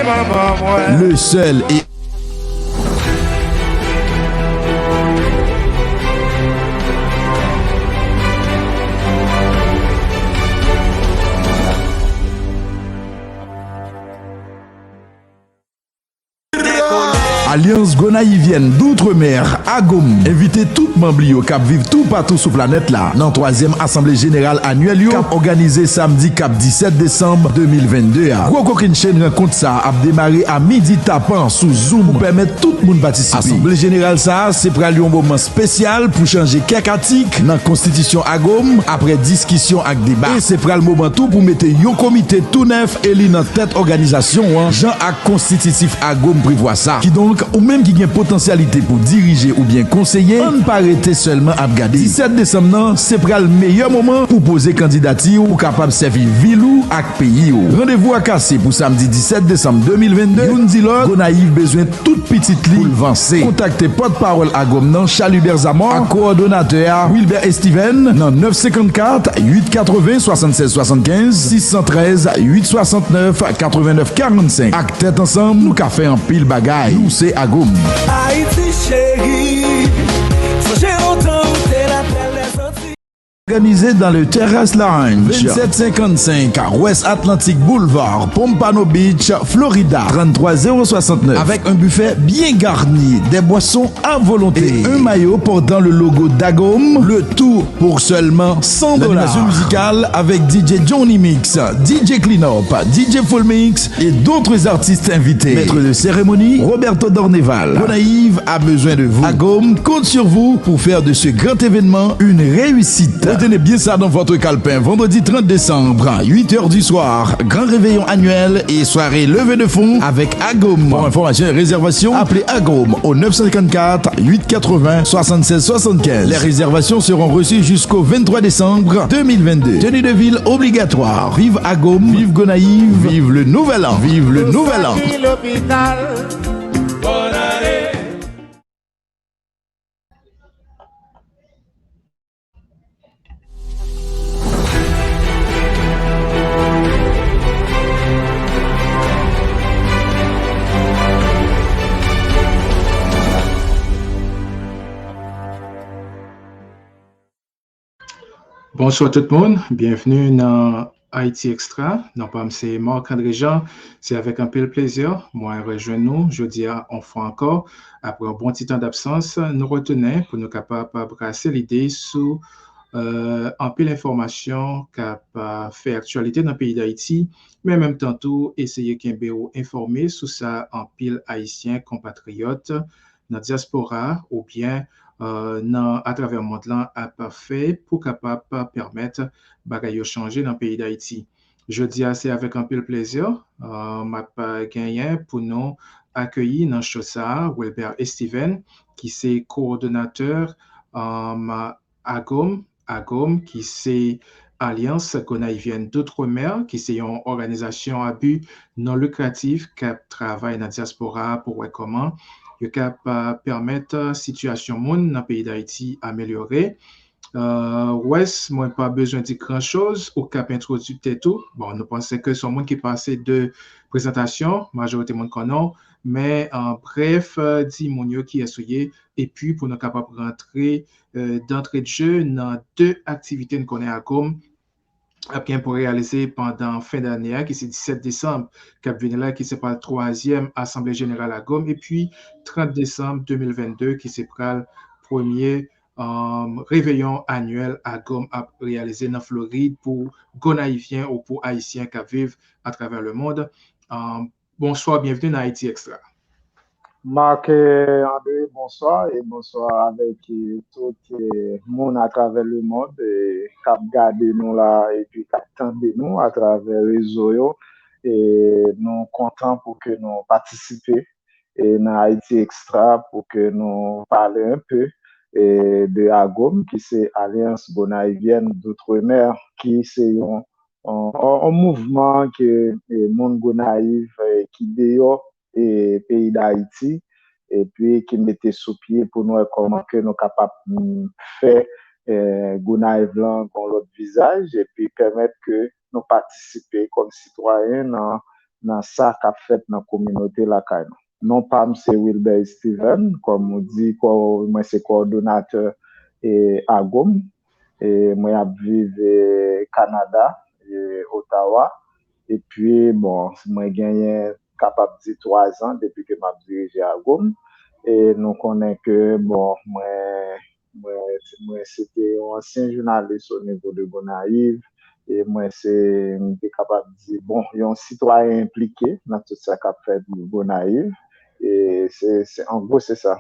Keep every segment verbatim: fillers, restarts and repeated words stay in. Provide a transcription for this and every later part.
Le seul et Alyans Gonayivyèn Doutremer, AGOM, envite tout manm li yo k ap viv toupatou sou planèt la nan twazyèm Asanble Jeneral Anyèl yo k ap òganize samdi k ap disèt desanm de mil vennde a. Gwo kokennchenn rankont sa a ap demare a midi tapan sou Zoom pou pèmèt tout moun patisipe. Asanble Jeneral sa a se pral yon moman espesyal pou chanje kèk atik nan konstitisyon AGOM apre diskisyon ak deba. E se pral moman tou pou mete yon komite tou nèf eli nan tèt òganizasyon an, jan ak konstititif AGOM prevwa sa. Kidonk, ou menm ki gen potansyalite pou dirije oubyen konseye, ann pa rete sèlman ap gade. Disèt desanm nan, se pral meyè moman pou poze kandidati w pou kapab sèvi vil ou ak peyi w. Randevou a kase pou samdi disèt desanm de mil vennde. Youn di lòt, Gonayiv bezwen tout pitit li pou l vanse. Kontakte pòtpawòl AGOM nan, Chalibert Zamor, ak kowòdonatè a, Wilbert Estiven, nan nèf senkannkat, uit katreven, swasannsèz swasannkenz, sis san trèz, uit swasantnèf, katrevennèf karannsenk. Ak tèt ansanm, nou ka fè anpil bagay. Nou se AGOM. Ayiti cheri, sonje lontan ou te lapèl Lèzantiy. Òganize dans le Terrace Lounge, vennsèt senkannsenk West Atlantic Boulevard, Pompano Beach, Florida, tranntrwa zewo swasantnèf, avec un buffet bien garni, des boissons à volonté et un maillot portant le logo d'AGOM, le tout pour seulement cent dollars. L'animation musicale avec D J Johnny Mix, D J Cleanup, D J Full Mix et d'autres artistes invités. Maître de cérémonie, Roberto Dorneval. Gonayiv a besoin de vous. AGOM compte sur vous pour faire de ce grand événement une réussite. Retenez bien ça dans votre calepin. Vendredi trente décembre, huit heures du soir, grand réveillon annuel et soirée levée de fonds avec AGOM. Pour information et réservation, appelez AGOM au neuf cent cinquante-quatre, huit quatre-vingts, soixante-seize soixante-quinze. Les réservations seront reçues jusqu'au vingt-trois décembre deux mille vingt-deux. Tenue de ville obligatoire. Vive AGOM, vive Gonayiv, vive le nouvel an, vive le nouvel an. Bonswa tout moun, byenvni nan Haïti Extra. Non pa m se Marc André Jean. Se avèk anpil plezi mwen rejwenn nou jodi a yon fwa ankò. Apre yon bon ti tan dabsans, nou retounen pou nou kapab brase lide sou, euh, anpil enfòmasyon k ap, euh, fè aktyalite nan peyi Dayiti, men menm tan tou eseye kenbe w enfòme sou sa anpil Ayisyen konpatriyòt nan dyaspora oubyen, euh, nan, atravè mond lan ap fè pou kapab pèmèt bagay yo chanje nan peyi Dayiti. Jodi a, se avèk anpil plezi, euh, m ap genyen pou nou akeyi nan show sa a Wilbert Estiven, ki se kowòdonatè, euh, AGOM, AGOM, ki se Alliance Gonaïvienne d'Outre-mer, ki se yon òganizasyon a bi non likratif k ap travay nan dyaspora a pou wè kòman yo kab, euh, pèmèt, euh, sitiyasyon moun nan peyi Dayiti amelyore. Euh, Wes, mwen pa bezwen di gran choz, ou kab entwodui tèt ou. Bon, nou panse ke se yon moun ki pa ase de prezantasyon, majorite moun konnen w, men, euh, brèf, euh, di moun yo kiyès ou ye, epi pou nou kapab rantre, euh, d'entrée de jeu nan de aktivite n konnen AGOM ap gen pou reyalize pandan fen dane a, ki se disèt desanm k ap vini la, ki se pral twazyèm Asanble Jeneral AGOM, epi trant desanm de mil vennde, ki se pral premye, um, reveyon anyèl AGOM ap reyalize nan Florid pou Gonayivyen ou pou Ayisyen k ap viv atravè lemonn. Um, Bonswa, byenvni nan Haïti Extra. Marc, eh, André, bonswa, e bonswa avèk, eh, tout, eh, moun atravè lemonn, eh, k ap gade nou la epi k ap tande nou atravè rezo yo. E nou kontan pou ke nou patisipe, eh, nan Haïti Extra pou ke nou pale enpe, eh, de AGOM, ki se Alliance Gonaïvienne d'Outre-mer, ki se yon yon, yon, yon mouvman ke, eh, moun Gonayiv, eh, ki deyò, eh, peyi Dayiti, epi ki mete sou pye pou n wè kòman ke nou kapab, mm, fè, eh, Gonayiv lan gon lòt vizaj, epi pèmèt ke nou patisipe kòm sitwayen nan, nan sa k ap fèt nan kominote lakay nou. Non pa m se Wilbert Steven, kòm ou di, kò- mwen se kowòdonatè e Agom. E mwen ap viv e Kanada, e Ottawa. Epi, bon, mwen genyen, kapab di, twa zan depi ke m ap dirije Agom. E nou konnen ke, bon, mwen, mwen, mwen se te yon ansyen jounalis o nivo de Gonayiv. E mwen se, m te kapab di, bon, yon sitwayen enplike nan tout sa k ap fèt Gonayiv. E se, se, an gwo, se sa.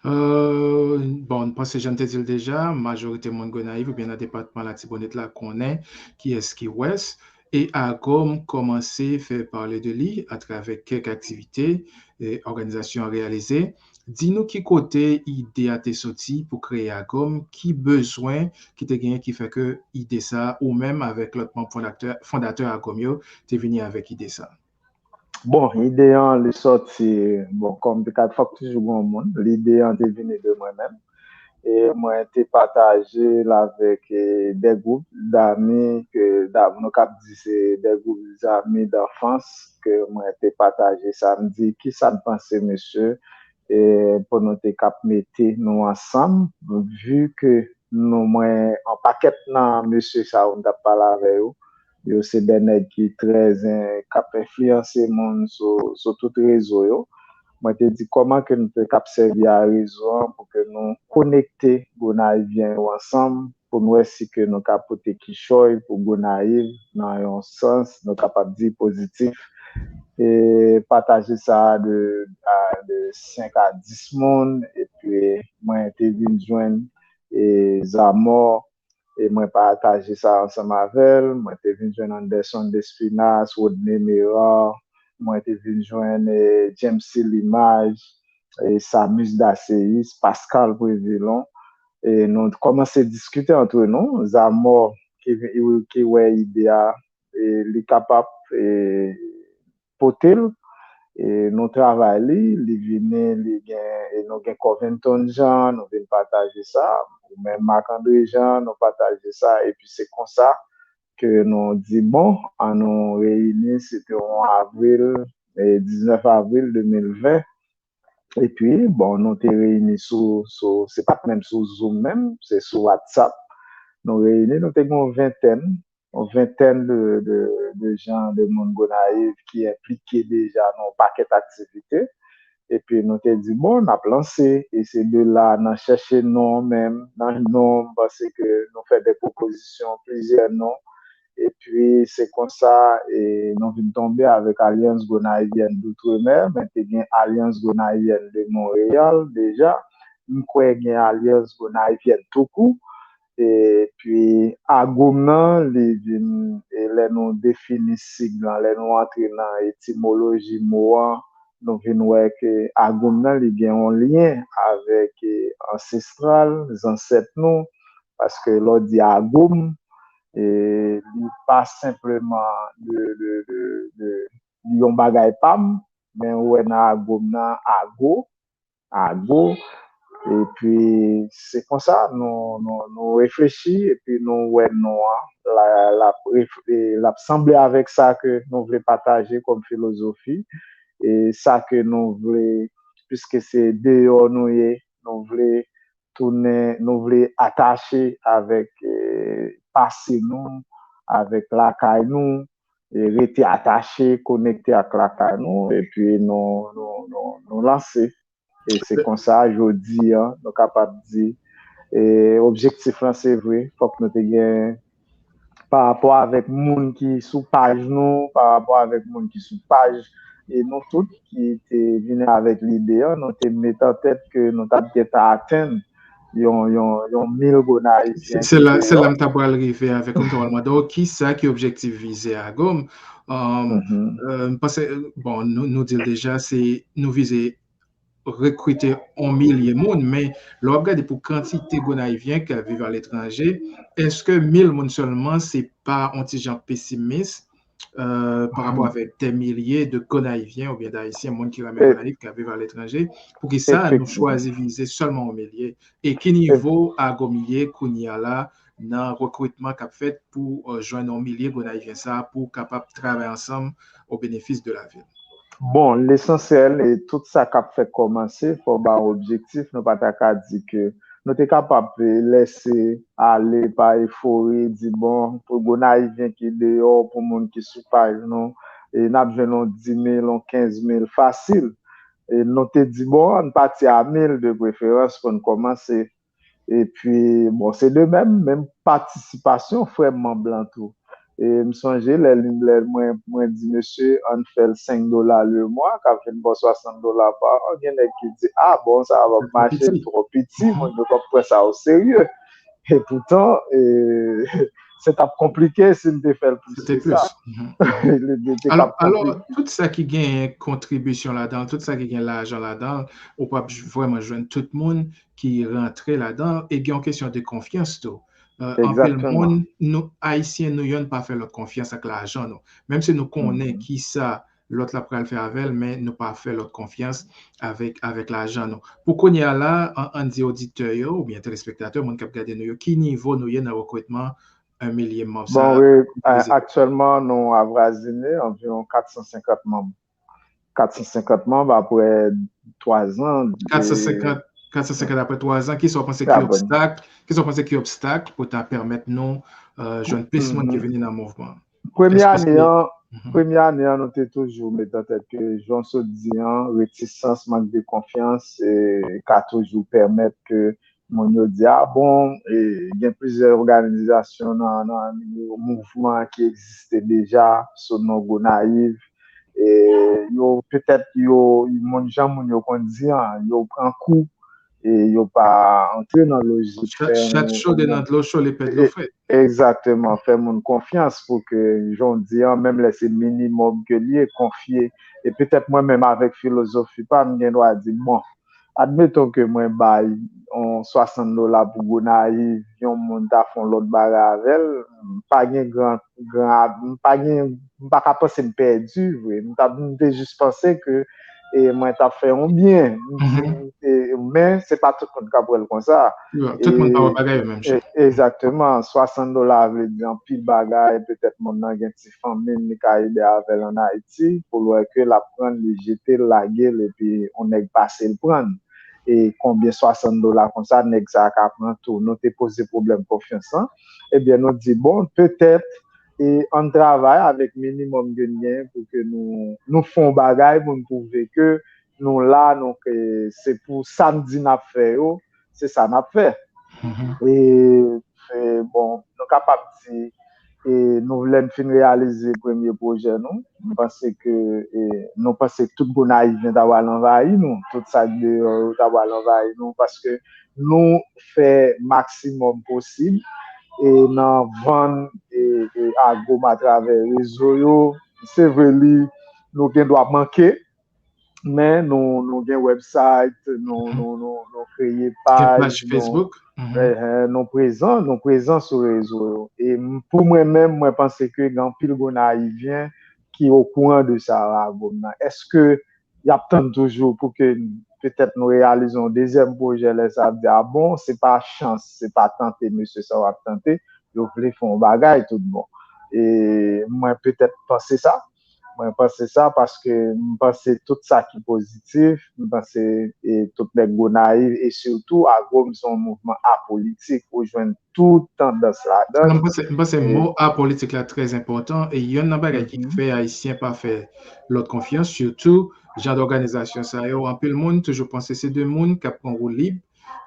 Euh, bon, m panse jan m te di l deja, majorite moun Gonayiv oubyen nan depatman Latibonit la konnen kiyès ki Wès. E Agom kòmanse fè pale de li atravè kèk aktivite e òganizasyon an reyalize. Di nou ki kote ide a te soti pou kreye Agom, ki bezwen ki te genyen ki fè ke ide sa, ou menm avèk lòt manm fondatè, fondatè Agom yo, te vini avèk ide sa. Bon, ide an, li sòti, bon, kòm te ka fòk toujou gen yon moun, lide an te vini de mwen menm. E mwen te pataje l avèk e, de gwoup dami ke da- nou kap di se de gwoup zami danfans ke mwen te pataje sa. M di, kisa n panse, mesye, e pou nou te kap mete nou ansanm, vi ke nou, mwen, an pakèt nan mesye sa yo m t ap pale avè yo, yo se de nèg ki trè zen, k ap enfliyanse moun sou, sou tout rezo yo. Mwen te di, kòman ke nou te kap sèvi a rezo an pou ke nou konekte Gonayivyen yo ansanm, pou n wè si ke nou ka pote kichòy pou Gonayiv nan yon sans, nou kapab di, pozitif. E pataje sa a de, a, de senk a dis moun, epi mwen te vin jwenn e Zamò, e mwen pataje sa ansanm avè l. Mwen te vin jwenn Anderson Despinas, Rodney Mérard, mwen te vin jwenn e James Limaj, e Samus Daceus, Pascal Prévilon. E nou kòmanse diskite antre nou. Zamò ki, ki wè ide a, e li kapab e, pote l. E nou travay li, li vini, li gen, e nou gen Covington Jean, nou vin pataje sa. Ou menm Marc André Jean, nou pataje sa. Epi se konsa ke nou di, bon, an nou reyini, se te yon avril, e diznèf avril de mil ven. Epi, bon, nou te reyini sou, sou, se pa t menm sou Zoom menm, se sou WhatsApp. Nou reyini, nou te gen yon ventèn, yon ventèn de, de, de jan, de moun Gonayiv ki enplike deja nan yon pakèt aktivite. Epi nou te di, bon, n ap lanse. E se de la, nan chèche non menm, nan non, m panse ke nou fè de pwopozisyon, plizyè non. Epi se konsa e nou vin tonbe avèk Alliance Gonaïvienne d'Outre-mer, men te gen Alliance Gonaïvienne de Montréal deja. M kwè gen Alliance Gonaïvienne toukou. Epi Agom nan, li vin, e lè nou defini sig lan, lè nou antre nan etimoloji mo an, nou vin wè ke Agom nan, li gen yon lyen avèk e, ansestral, zansèt nou, paske lè w di Agom, e li pa senpleman de, de, de, de yon bagay pa m, men ou wè nan Agom nan, Ago, Ago, epi se konsa nou, nou, nou reflechi, epi nou wè non an, l ap, l ap sanble avèk sa ke nou vle pataje kòm filozofi, e sa ke nou vle, piske se deyò nou ye, nou vle tounen, nou vle atache avèk e, pase nou, avèk lakay nou, e rete atache, konekte ak lakay nou, epi nou, nou, nou, nou lanse. E se konsa, jodi an, nou kapab di, e objektif lan, se vre, fòk nou te gen, pa rapò avèk moun ki sou paj nou, pa rapò avèk moun ki sou paj, e nou tout ki te vin avèk lide an, nou te met an tèt ke nou t ap gentan atenn yon, yon, yon mil Gonayiv. Se la, se la m ta pral rive avèk ou, m ta pral mande w, kisa ki objektif vize Agom? Um, euh, m panse, bon, nou, nou di l deja, se nou vize rekrite yon milye moun, men lè w ap gade pou kantite Gonayivyen k ap viv aletranje, èske mil moun sèlman, se pa yon ti jan pesimis, euh, pa rapò avèk dè milye de Gonayivyen oubyen d Ayisyen, moun ki renmen Gonayiv, k ap viv aletranje? Poukisa nou chwazi vize sèlman yon milye? E ki nivo Agom ye kounye a la, nan rekritman k ap fèt pou jwenn yon milye Gonayivyen sa a pou kapab travay ansanm o benefis de lavil? Bon, lesansyèl, e tout sa k ap fèk kòmanse, fò ba yon objektif, nou pa ta ka di ke nou te kapab lese ale pa efori, di bon, pou Gonayivyen ki deyò, pou moun ki sou paj nou, e n ap jwenn yon dis mil, yon kenz mil fasil. E nou te di bon, ann pati a mil de preferans pou n kòmanse. Epi, bon, se de menm, menm patisipasyon frè m manm lan tou. E m sonje lè li lè mwen mwen di mesye ann fè l senk dola le mwa k ap vin ba w swasant dola pa an, gen nèg ki di a bon sa a p ap mache, l twò piti, moun yo p ap pran sa o serye. E poutan, e, se t ap konplike si m te fè l plis ke sa. Alò, tout sa ki gen kontribisyon ladan l, tout sa ki gen lajan ladan l, ou p ap vrèman jwenn tout moun ki rantre ladan l. E gen yon kesyon de konfyans tou. Anpil moun, nou, Ayisyen, nou yonn pa fè lòt konfyans ak lajan nou. Menm si nou konnen ki sa lòt la pral fè avè l, men nou pa fè lòt konfyans avèk, avèk lajan nou. Pou kounye a la, ann di oditè yo oubyen telespektatè, moun k ap gade nou yo, ki nivo nou ye nan rekritman yon milye manm sa a? Bon, wi, aktyèlman, nou avwazine anviwon kat san senkant manm. Kat san senkant manm apre twa zan. Kat san senkant, kat san senkant apre twa zan, kisa w panse ki obstak, kisa w panse ki obstak pou ta pèmèt nou jwenn plis moun ki vini nan mouvman? Premye ane an, premye ane an, nou te toujou met an tèt ke, jan w sot di an, retisans, mank de konfyans, e, ka toujou pèmèt ke moun yo di, a bon, e, gen plizyè òganizasyon nan, nan mouvman ki egziste deja sou non Gonayiv. E, yo, petèt, yo, moun, jan moun yo konn di an, yo pran kou, e yo pa antre nan lojik. Chat cho dedan dlo cho, li pè dlo frèt. Egzakteman, fè moun konfyans pou ke, jan w di an, menm lè se minimòm ke l ye, konfye. E petèt mwen menm avèk filozofi pa m, gen dwa di, bon, admeton ke mwen bay yon swasant dola pou Gonayiv, yon moun ta fè yon lòt bagay avè l, m pa gen gran, gran, m pa gen, m pa ka panse m pèdi vre. M t ap, m te jis panse ke e mwen t ap fè yon byen. Men se pa tout moun k ap wè l konsa. Tout moun pa wè bagay yo menm jan. Egzakteman. Swasant dola vle di anpil bagay. Petèt moun nan gen ti fanmi l, li ka ede avè l ann Ayiti, pou l wè ke l ap pran l, li jete l, lage l, epi yon nèg pase l pran l. E konbyen swasant dola konsa, nèg sa a ka pran tou. Nou te poze pwoblèm konfyans lan. Ebyen, nou di, bon, petèt, e ann travay avèk minimòm ke n gen pou ke nou, nou fè yon bagay pou n pwouve ke nou la, nou ke se pou sa n di n ap fè yo, se sa n ap fè. E, e, bon, nou kapab di, e, nou, lè n fin reyalize premye pwojè nou, nou panse ke, e, nou panse tout Gonayivyen ta pral anvayi nou, tout sa k deyò yo ta pral anvayi nou, paske nou fè maksimòm posib e nan vann e, e Agom atravè rezo yo. Se vre, li, nou gen dwa manke, men nou, nou gen website, nou, nou, nou, nou kreye paj, nou, nou prezan, nou prezan sou rezo yo. E pou mwen menm, mwen panse ke gen anpil Gonayivyen ki okouran de sa, Agom nan. Èske y ap tann toujou pou ke petèt nou reyalize yon dezyèm pwojè, lè sa ap di, a bon, se pa chans, se pa tante mesye sa yo ap tante, yo vle fè yon bagay tout bon. E mwen petèt panse sa, mwen panse sa paske m panse tout sa ki pozitif, m panse e tout nèg Gonayiv e sitou Agom se yon mouvman apolitik, ou jwenn tout tandans ladan l. M panse, m panse mo apolitik la trè enpòtan, e yonn nan bagay ki fè Ayisyen pa fè lòt konfyans, sitou jan dòganizasyon sa yo, anpil moun toujou panse se de moun k ap pran woulib,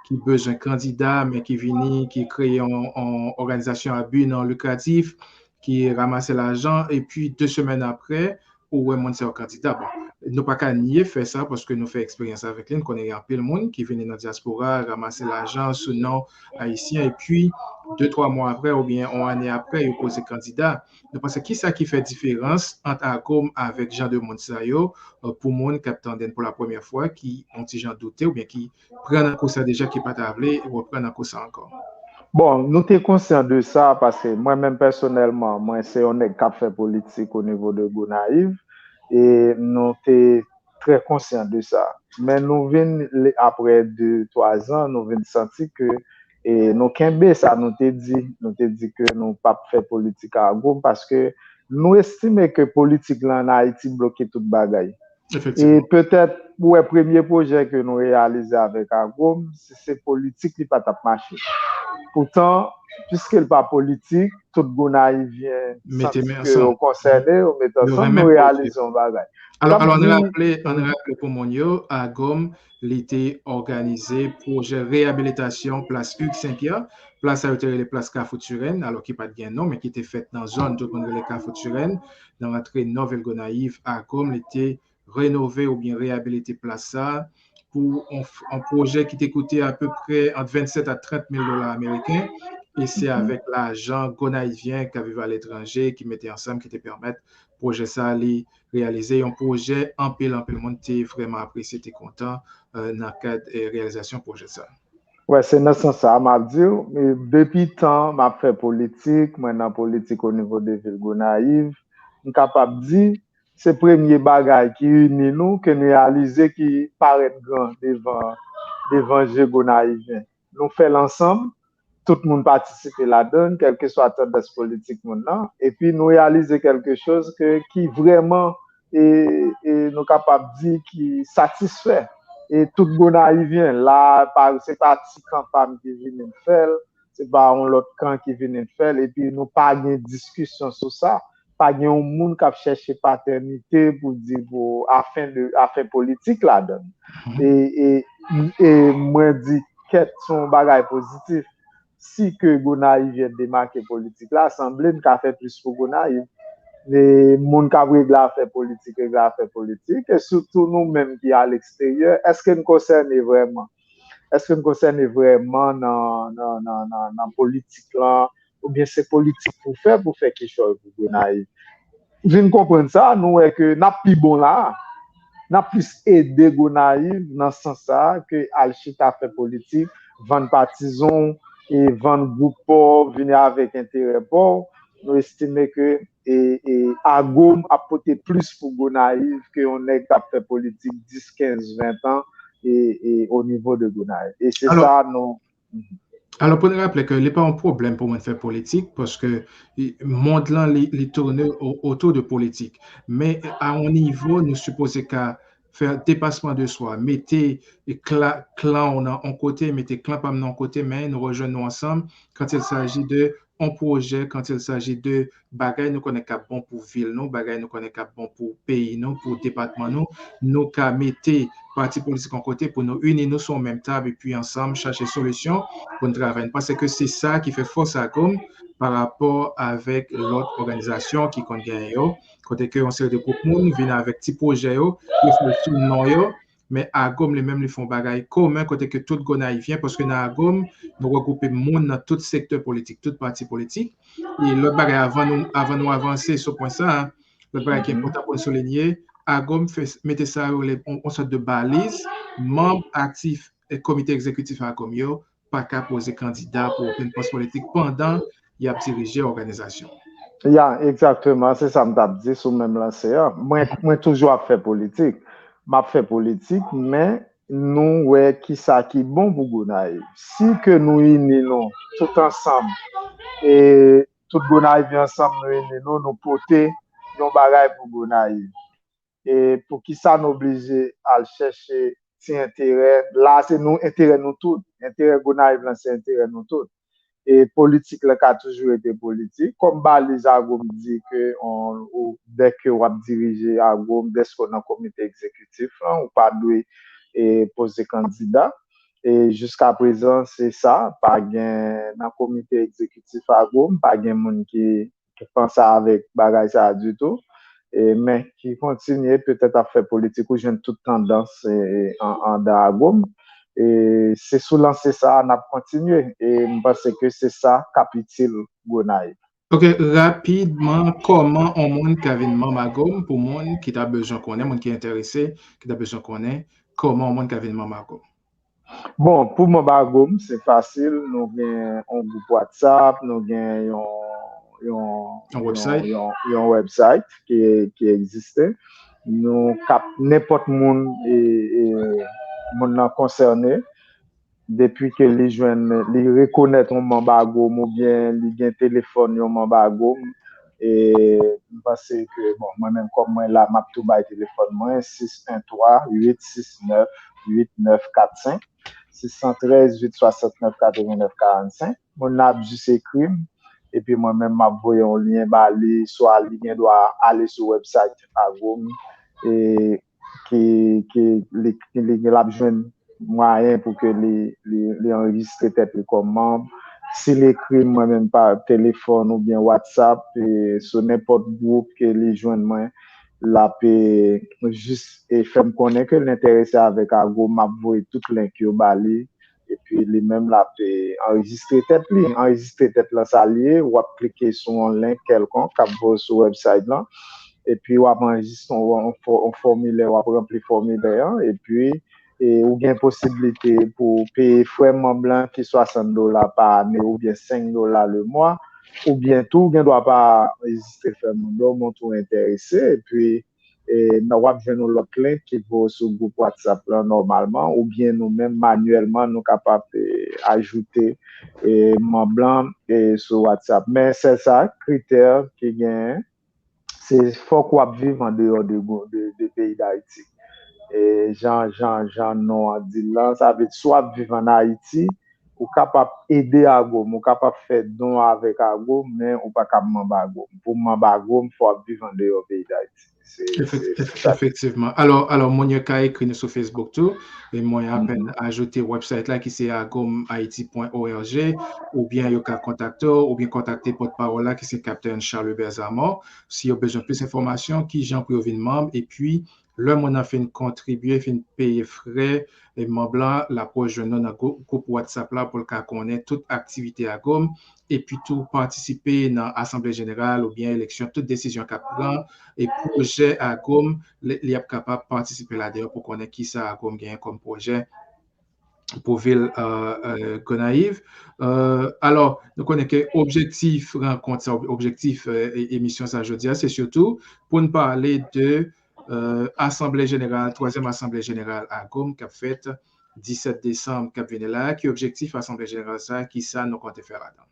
ki bezwen kandida, men ki vini, ki kreye yon, yon òganizasyon a bi non likratif, ki ranmase lajan, epi de semèn apre, ou wè moun sa yo kandida. Bon, nou pa ka nye fè sa, paske nou fè eksperyans avèk li, n konnen gen anpil moun ki vini nan dyaspora, ranmase lajan sou non ayisyen, epi de, twa mwa apre, oubyen yon ane apre, yo poze kandida. Nou panse kisa ki fè diferans ant Agom avèk jan de moun sa yo, pou moun k ap tande n pou la premyè fwa, ki yon ti jan doute, oubyen ki pran nan kou sa deja, ki pa ta vle reprann nan kou sa ankò? Bon, nou te konsyan de sa, paske mwen menm pèsonèlman, mwen se yon nèg k ap fè politik o nivo de Gonayiv, e nou te trè konsyan de sa. Men nou vin, apre de, twa zan, nou vin santi ke E nou kenbe sa nou te di, nou te di ke nou p ap fè politik a Agom paske nou estime ke politik lan ann Ayiti bloke tout bagay. E Efektivman. petèt, ou wè, premye pwojè ke nou reyalize avèk Agom, si se politik, li pa t ap mache. Poutan, piske l pa politik, tout Gonayivyen Mete santi men ke yo ansanm. konsène, yo mete Yo ansanm, renmen nou pwojè. reyalize yon bagay. Alò, N ap alò, ann di, raple, ann raple pou moun yo, Agom, li te òganize pwojè reyabilitasyon plas Hugues Saint Pierre, plas sa yo te rele plas Kafou Turenne, alò ki pa t gen non, men ki te fèt nan zòn tout moun rele Kafou Turenne, nan rantre nò vil Gonayiv, Agom, li te renove oubyen reyabilite plas sa pou yon, yon pwojè ki te koute apeprè ant vennsèt a trant mil dola ameriken, e se avèk lajan Gonayivyen k ap viv aletranje ki mete ansanm, ki te pèmèt pwojè sa li reyalize, yon pwojè anpil, anpil moun te vrèman apresye, te kontan, eh, nan kad, eh, reyalizasyon pwojè sa. Wè, se nan sans sa a m ap di w, e, depi tan m ap fè politik, mwen nan politik o nivo de vil Gonayiv, m kapab di, se premye bagay ki ini nou, ke nou reyalize ki parèt gran devan, devan je Gonayivyen. Nou fè l ansanm, tout moun patisipe ladan l, kèlkeswa tandans politik moun nan, epi nou reyalize kèlke choz ke, ki vrèman, e, e nou kapab di ki satisfè. E tout Gonayivyen, la, pa, se pa ti kan pa m ki vini m fè l, se pa yon lòt kan ki vini m fè l, epi nou pa gen diskisyon sou sa. Pa gen yon moun k ap chèche patènite pou di pou afè de, afè politik ladan l. E, e, e mwen di kèt se yon bagay pozitif. Si ke Gonayivyen demake politik la, sanble n ka fè plis pou Gonayiv. E moun k ap regle afè politik, regle afè politik. E sitou nou menm ki a leksteryè, èske n konsène vrèman? Èske n konsène vrèman nan, nan, nan, nan, nan politik lan? Oubyen se politik pou fè, pou fè kichòy pou Gonayiv? Vin konprann sa, nou wè ke n ap pi bon la a. N ap plis ede Gonayiv nan sans sa a ke al chita fè politik, vann patizon w, e vann gwoup pa w, vini avèk enterè pa w. Nou estime ke e, e, Agom ap pote plis pou Gonayiv ke yon nèg k ap fè politik dis, kenz, ven tan e, e o nivo de Gonayiv. E se Alò, sa nou. Alò, pou n raple ke li pa yon pwoblèm pou moun fè politik, paske i- mond lan, li, li tounen o- otou de politik. Men a yon nivo, nou sipoze ka fè depasman de swa, mete e kla, klan w nan yon kote, mete klan pa m nan yon kote, men nou rejwenn nou ansanm quand il s'agit de yon pwojè, quand il s'agit de bagay nou konnen k ap bon pou vil nou, bagay nou konnen k ap bon pou peyi nou, pou depatman nou, nou ka mete pati politik yon kote pou nou ini nou sou yon menm tab epi ansanm chache solisyon pou n travay. M panse ke se sa ki fè fòs Agom pa rapò avèk lòt òganizasyon ki konn genyen yo, kote ke yon seri de gwoup moun vin avèk ti pwojè yo, yo fè l sou non yo, men Agom li menm li fè yon bagay komen kote ke tout Gonayivyen, paske nan Agom, nou regwoupe moun nan tout sektè politik, tout pati politik. E lòt bagay, avan nou, avan nou avanse sou pwen sa a, lòt bagay ki enpòtan pou n soulinye, Agom fè, mete sa yo rele yon, yon sòt de baliz, manm aktif e komite egzekitif Agom yo pa ka poze kandida pou okenn pòs politik pandan y ap dirije òganizasyon. Ya, egzakteman, se sa m t ap di sou menm lanse a. Mwen, mwen toujou ap fè politik. M ap fè politik, men nou wè kisa ki bon pou Gonayiv. Si ke nou ini nou tout ansanm, e tout Gonayivyen ansanm nou ini nou, nou pote yon bagay pou Gonayiv. E poukisa nou oblije al chèche ti enterè? La, se nou, enterè nou tout. Enterè Gonayiv lan, se enterè nou tout. E politik lan ka toujou rete politik. Kòm baliz Agom di ke on, ou, dèke w ap dirije Agom, dèske w nan komite egzekitif lan, ou pa dwe e, poze kandida. E jiska prezan, se sa, pa gen nan komite egzekitif Agom, pa gen moun ki, ki panse avèk bagay sa a ditou. E, men ki kontinye petèt ap fè politik ou jwenn tout tandans e, e, an, andan Agom. E se sou lanse sa a n ap kontinye. E m panse ke se sa k ap itil Gonayiv. Ok, rapidman, kòman yon moun ka vin manm Agom pou moun ki ta bezwen konnen, moun ki enterese, ki ta bezwen konnen, kòman yon moun ka vin manm Agom? Bon, pou manm Agom, se fasil. Nou gen yon gwoup WhatsApp, nou gen yon, yon, Yon website? Yon, yon website ki, ki egziste. Nou kap nenpòt moun, e, e, moun nan konsène. depi ke li jwenn, li rekonèt yon manm AGOM oubyen li gen telefòn yon manm AGOM, e m panse ke, bon, mwen menm kòm mwen la, m ap tou bay telefòn mwen, sis en twa, uit sis nèf, uit nèf kat senk, sis san trèz, uit swasantnèf, katrevennèf karannsenk. Moun nan ap jis ekri m, epi mwen menm m ap voye yon lyen ba li, swa li gen dwa ale sou website AGOM, e ki, ki li, ki li, l ap jwenn mwayen pou ke li, li, li anrejistre tèt li kòm manm. Si li ekri m mwen menm pa telefòn oubyen WhatsApp, e sou nenpòt gwoup ke li jwenn mwen, l ap, e, jis, e, fè m konnen ke l enterese avèk AGOM, m ap voye tout link yo ba li. Epi li menm l ap, e, anrejistre tèt li. Anrejistre tèt lan, sa l ye, w ap klike sou yon link kèlkonk k ap voye sou website lan. Epi w ap anrejistre yon, yon fò-, yon fòmilè, w ap ranpli fòmilè an. Epi, e, ou gen posiblite pou w peye frè manm lan ki swasant dola pa ane oubyen senk dola le mwa. Oubyen tou, ou gen dwa pa anrejistre frè manm lan, ou montre w enterese. Epi, e, nan, w ap jwenn yon lòt link ki voye sou gwoup WhatsApp lan nòmalman, oubyen nou menm manyèlman, nou kapab, e, ajoute, e, manm lan, e, sou WhatsApp. Men sèl sa, kritè ki genyen, se fòk w ap viv andeyò de, de, de peyi Dayiti. E, jan, jan, jan non an di l lan, sa vle di, si w ap viv ann Ayiti, ou kapab ede AGOM, ou kapab fè don avèk AGOM, men ou pa kab manm AGOM. Pou manm AGOM, fò w ap viv andeyò peyi Dayiti. Se, Efek-, se, se ef-, sa. Efektivman. Alò, alò, moun yo ka ekri nou sou Facebook tou. E mwen apèn Mhm. ajoute website la ki se agomhaiti pwen org, oubyen yo ka kontakte w, oubyen kontakte pòtpawòl la ki se Kaptenn Charles Hubert Zamor. Si yo bezwen plis enfòmasyon, ki jan pou yo vin manm, epi lè moun nan fin kontribye, fin peye frè, e manm lan, l ap rejwenn nou nan gwou-, gwoup WhatsApp la pou l ka konnen tout aktivite AGOM, epi tou patisipe nan asanble jeneral oubyen eleksyon, tout desizyon k ap pran, e pwojè AGOM, li, li ap kapab patisipe ladan pou konnen kisa AGOM genyen kòm pwojè pou vil, e, e, Gonayiv. E, alò, nou konnen ke objektif rankont sa, ob-, objektif, e, e, emisyon sa jodi a, se sitou pou n pale de, e, asanble jeneral, twazyèm asanble jeneral AGOM k ap fèt disèt desanm k ap vini la. Ki objektif asanble jeneral sa, kisa nou konte fè ladan?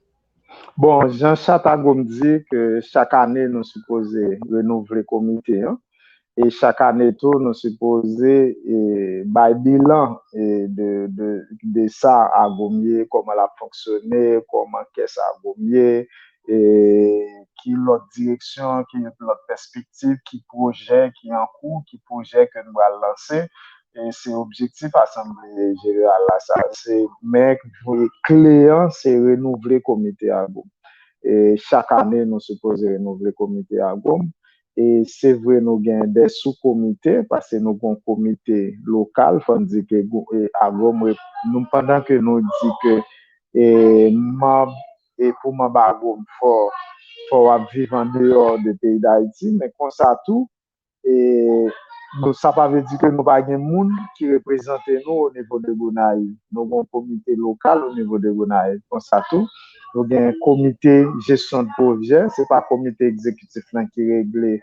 Bon, jan chat AGOM di ke chak ane nou sipoze renouvle komite an. E chak ane tou, nou sipoze, e, bay bilan, e, de, de, de sa AGOM ye, kòman l ap fonksyone, kòman kès AGOM ye, e, ki lòt direksyon, ki lòt pèspektiv, ki pwojè ki an kou, ki pwojè ke nou pral lanse. E se objektif asanble jeneral la sa. Se, men kle an, se renouvle komite AGOM. E chak ane, nou sipoze renouvle komite AGOM. E se vre, nou gen de sou komite, paske nou gen yon komite lokal, fò n di ke gou-, e, AGOM, nou, pandan ke nou di ke, e, manm, e pou manm AGOM, fò, fò w ap viv andeyò de peyi Dayiti, men konsa tou, e, nou, sa pa vle di ke nou pa gen moun ki reprezante nou o nivo de Gonayiv. Nou gen yon komite lokal o nivo de Gonayiv. Konsa tou, nou gen komite jesyon de pwojè. Se pa komite egzekitif lan ki regle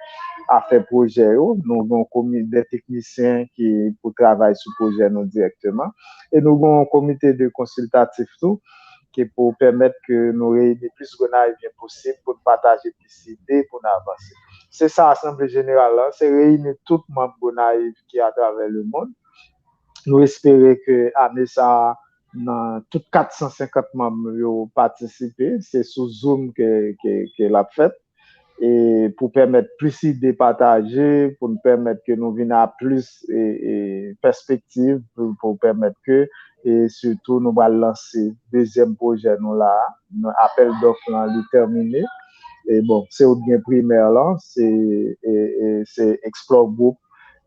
afè pwojè yo. Nou gen yon komite de teknisyen ki pou travay sou pwojè nou dirèkteman. E nou gen yon komite de konsiltatif tou, ki pou pèmèt ke nou reyini plis Gonayivyen posib pou n pataje plis ide pou n avanse. Se sa asanble jeneral lan, se reyini tout manm Gonayiv ki atravè lemonn. Nou espere ke ane sa a, nan tout kat san senkant manm yo patisipe, se sou Zoom ke, ke, ke l ap fèt. E pou pèmèt plis ide pataje, pou n pèmèt ke nou vin a plis, e, e, pèspektiv, pou, pou pèmèt ke, e sitou nou pral lanse dezyèm pwojè nou la a. Nou, apèl dòf lan, li tèmine. E bon, se ou t gen Primè lan, se, e, e, se Explore Group,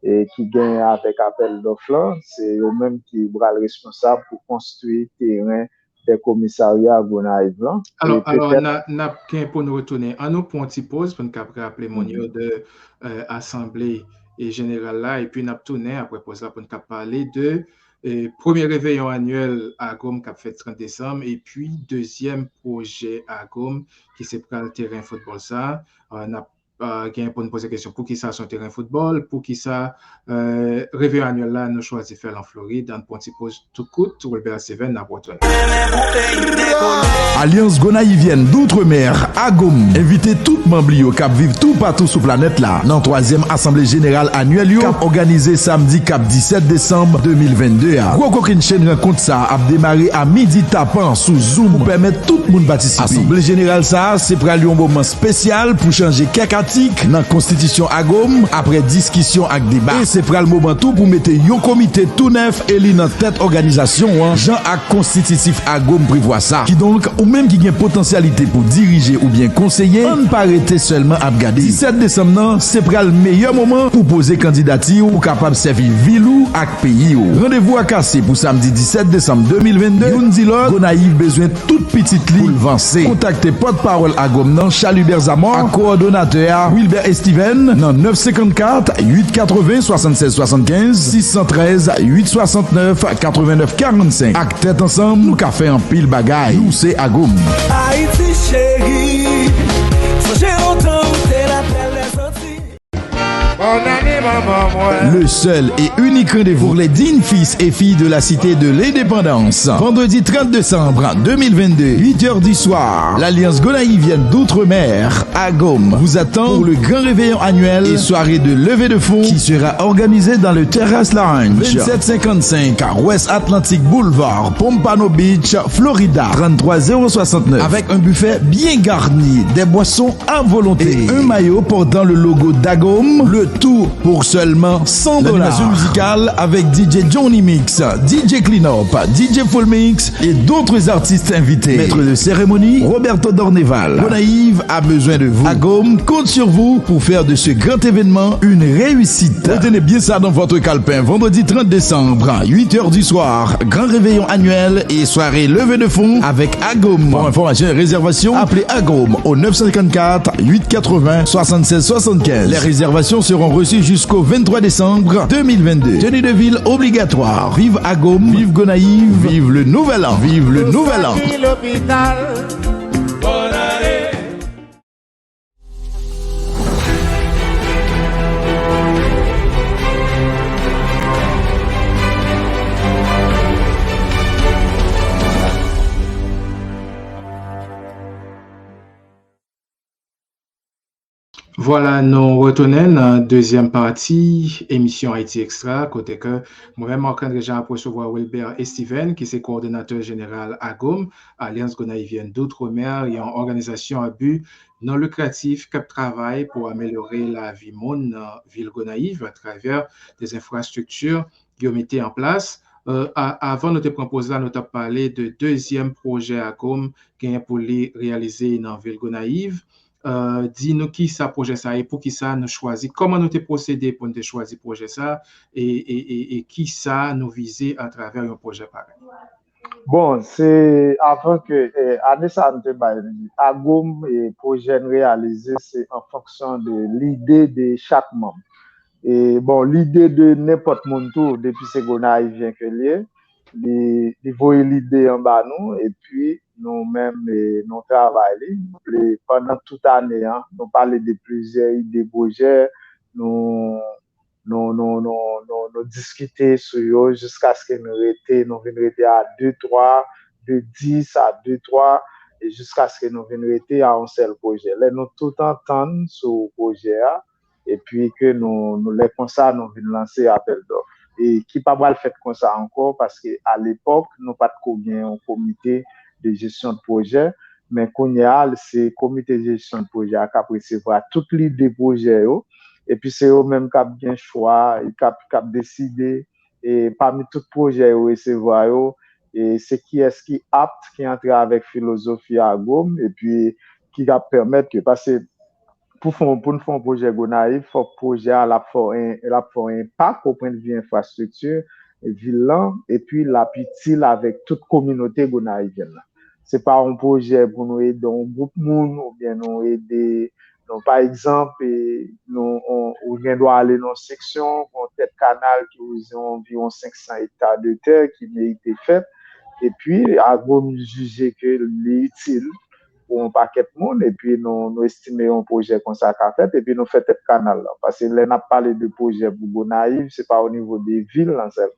e, ki gen avèk apèl dòf lan, se yo menm ki pral responsab pou konstwi teren de komisarya Gonayiv lan. Alò, E alò petèt n a, n ap gen pou n retounen. Ann nou pran yon ti poz pou n kab raple moun yo de, e, asanble, e, jeneral la, epi n ap tounen apre poz la pou n kab pale de, e, premye reveyon anyèl AGOM k ap fèt trant desanm, epi dezyèm pwojè AGOM ki se pral teren foutbòl sa. E, n ap euh, gen pou n poze kesyon poukisa se yon teren foutbòl, poukisa, euh, reveyon anyèl la nou chwazi fè l an Florid. Ann pran ti poz tou kout, Wilbert Steven, n ap retounen. Alyans Gonayivyèn Doutremer, AGOM, envite tout manm li yo k ap viv toupatou sou planèt la nan twazyèm Asanble Jeneral Anyèl yo k ap òganize samdi k ap disèt desanm de mil vennde a. Gwo kokennchenn rankont sa a ap demare a midi tapan sou Zoom pou pèmèt tout moun patisipe. Asanble Jeneral sa a se pral yon moman espesyal pou chanje kèk atik nan konstitisyon AGOM apre diskisyon ak deba. E se pral moman tou pou mete yon komite tou nèf eli nan tèt òganizasyon an, jan ak konstititif AGOM prevwa sa. Kidonk, ou menm ki gen potansyalite pou dirije oubyen konseye, ann pa rete sèlman ap gade. Disèt desanm nan, se pral meyè moman pou poze kandidati w pou kapab sèvi vil ou ak peyi w. Randevou a kase pou samdi disèt desanm de mil vennde. Youn di lòt, Gonayiv bezwen tout pitit li pou l vanse. Kontakte pòtpawòl AGOM nan, Chalibert Zamor, ak kowòdonatè a, Wilbert Esteven, nan nèf senkannkat, uit katreven, swasannsèz swasannkenz, sis san trèz, uit swasantnèf, katrevennnèf karannsenk. Ak tèt ansanm, nou ka fè anpil bagay. Nou se AGOM. Ayiti cheri, sonje lontan ou te lapèl Lèzantiy. Bòn ane, manman mwen. Le seul et unique rendez-vous pour les dignes fils et filles de la cité de l'indépendance. Vendredi trente décembre deux mille vingt-deux, huit heures du soir, l'Alliance Gonaïvienne d'Outre-mer, AGOM, vous attend pour le grand réveillon annuel et soirée de levée de fonds qui sera organisée dans le Terrace Lounge, vingt-sept cinquante-cinq West Atlantic Boulevard, Pompano Beach, Florida, trente-trois zéro soixante-neuf, avec un buffet bien garni, des boissons à volonté et un maillot portant le logo d'AGOM, le tout pour seulement cent dollars. L'animation musicale avec D J Johnny Mix, D J Cleanup, D J Full Mix et d'autres artistes invités. Maître de cérémonie, Roberto Dorneval. Gonayiv a besoin de vous. AGOM compte sur vous pour faire de ce grand événement une réussite. Retenez bien ça dans votre calepin. Vendredi trente décembre, huit heures du soir, grand réveillon annuel et soirée levée de fonds avec AGOM. Pour information et réservation, appelez AGOM au neuf cent cinquante-quatre, huit quatre-vingts, soixante-seize soixante-quinze. Les réservations seront reçues jusqu'au vingt-trois décembre deux mille vingt-deux. Tenue de ville obligatoire. Vive AGOM, vive Gonayiv, vive le nouvel an, vive le nouvel an. Vwala, nou retounen nan dezyèm pati emisyon Haïti Extra, kote ke mwen menm, Marc André Jean, ap resevwa Wilbert Esteven, ki se kowòdonatè jeneral AGOM, Alliance Gonaïvienne d'Outre-mer, yon òganizasyon a bi non likratif k ap travay pou amelyore lavi moun nan vil Gonayiv atravè de enfrastrikti yo mete an plas. Euh, a-, avan nou te pran poz la, nou t ap pale de dezyèm pwojè AGOM genyen pou li reyalize nan vil Gonayiv. Euh, di nou ki sa pwojè sa ye, pou ki sa nou chwazi, kòman nou te pwosede pou nou te chwazi pwojè sa, e, e, e, e ki sa nou vize atravè yon pwojè parèy. Bon, se avan ke, eh, ane sa a nou te bay li. AGOM, eh, pwojè n reyalize, se an fonksyon de lide de chak manm. E bon, lide de nenpòt moun tou, depi se Gonayivyen ke l ye, li, li voye lide an ba nou, epi nou menm, eh, nou travay li. Pandan tout ane an, nou pale de plizyè ide pwojè, nou nou, nou, nou, nou, nou diskite sou yo jiskaske nou rete, nou vin rete a de twa, de dis a de twa, e jiskaske nou vin rete a yon sèl pwojè. Lè nou tout antann sou pwojè a, epi ke nou, nou lè konsa, nou vin lanse apèl dòf. E ki pa pral fèt konsa ankò, paske alepòk, nou pa t ko gen yon komite de jesyon de pwojè, men kounye a, se komite de jesyon de pwojè a k ap resevwa tout lide pwojè yo, epi se yo menm k ap gen chwa, e k ap, k ap deside, e pami tout pwojè yo resevwa yo, e se kiyès ki apt, ki antre avèk filozofi AGOM, epi ki ap pèmèt ke, paske pou fè yon, pou n fè yon pwojè Gonayiv, fòk pwojè a l ap fè yon, l ap fè yon enpak o pwennvi enfrastrikti vil lan, epi l ap itil avèk tout kominote gonayivyèn nan. Se pa yon pwojè pou nou ede yon gwoup moun, oubyen nou ede, nou, pa egzanp, e, nou, on, ou gen dwa ale nan yon seksyon, yon tèt kanal ki ouvriwen anviwon senk san ekta de tè ki merite fèt, epi AGOM jije ke li itil, pou yon pakèt moun, epi nou, nou estime yon pwojè konsa ka fèt, epi nou fè tèt kanal la. Paske lè n ap pale de pwojè pou Gonayiv, se pa o nivo de vil lan sèlman.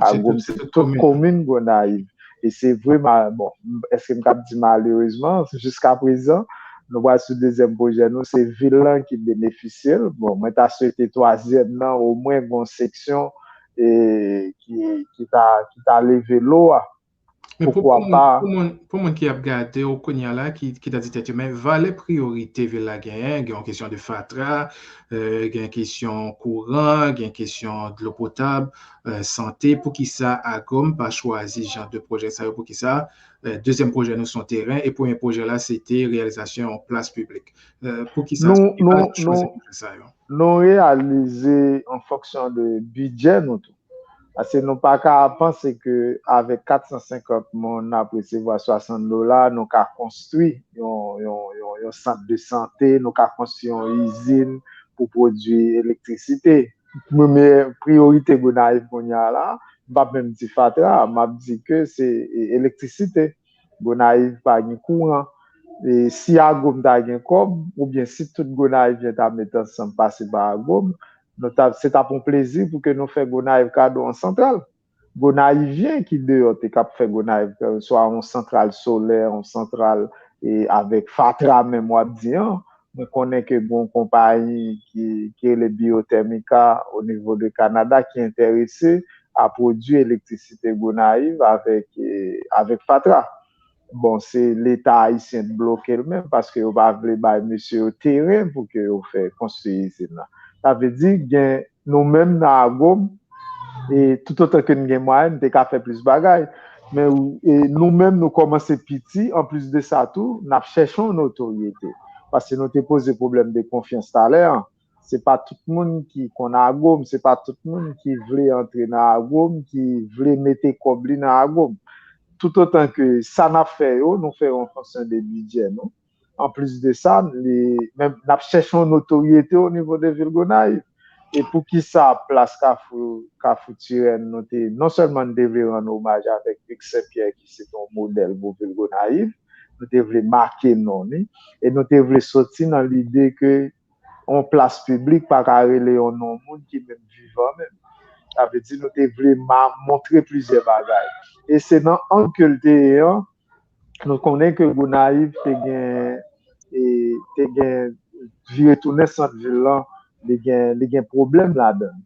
Agwòm, se tout komin Gonayiv. E se vre, bon, èske m kab di malerezman, jiska prezan, nou pral sou dezyèm pwojè nou, se vil lan ki benefisye l. Bon, mwen ta swete twazyèm nan, omwen gon seksyon e, ki, ki ta, ki ta leve lo a. Men pou, pou, moun, pou, moun, pou moun ki ap gade w kounye a la, ki, ki ta di tèt yo, men valè priyorite vil la genyen, gen yon kesyon de fatra, euh, gen kesyon kouran, gen kesyon dlo potab, euh, sante, poukisa Agom pa chwazi jan de pwojè sa yo, poukisa euh, dezyèm pwojè nou se yon teren, e premye pwojè la se te reyalizasyon yon plas piblik. Euh, poukisa nou, nou, nou, nou reyalize an fonksyon de bidjè nou tou. Paske nou pa ka panse ke avèk kat san senkant moun n ap resevwa swasant dola, nou ka konstwi yon, yon, yon, yon sant de sante, nou ka konstwi yon izin pou pwodui elektrisite. Premye priyorite Gonayiv kounye a la, m p ap menm di fatra, m ap di ke se elektrisite. Gonayiv pa gen kouran. E si Agom ta gen kòb, oubyen si tout Gonayivyen ta met ansanm pase pa Agom, nou ta, se t ap yon plezi pou ke nou fè Gonayiv kado yon santral. Gonayivyen ki deyò te kab fè Gonayiv, swa yon santral solè, yon santral e avèk fatra menm w ap di an, mwen konnen ke gon konpayi ki, ki rele Biothermica o nivo de Kanada ki enterese a pwodui elektrisite Gonayiv avèk, e, avèk fatra. Bon, se Leta ayisyen t bloke l menm paske yo pa vle bay mesye yo teren pou ke yo fè konstwi izin nan. Sa vle di, gen nou menm nan Agom, e toutotan ke n gen mwayen, n te ka fè plis bagay. Men e, nou menm, nou kòmanse piti. Anplis de sa tou, n ap chèche yon notoryete. Paske nou te poze pwoblèm de konfyans talè an. Se pa tout moun ki konn Agom, se pa tout moun ki vle antre nan Agom, ki vle mete kòb li nan Agom. Toutotan ke sa n ap fè yo, nou fè yo an fonksyon de bidjè nou. Anplis de sa, li, menm, n ap chèche yon notoryete o nivo de vil Gonayiv. E poukisa plas Kafou, Kafou Tirèn, nou te, non sèlman n te vle rann omaj avèk Big Senpyè ki se te yon modèl pou vil Gonayiv, nou te vle make non li, e nou te vle soti nan lide ke yon plas piblik pa ka rele yon non moun ki menm vivan menm. Sa vle di nou te vle montre plizyè bagay. E se nan ang ke l te ye an, nou konnen ke Gonayiv te gen, e, te gen vire tounen sant vil lan, li gen, li gen pwoblèm ladan l.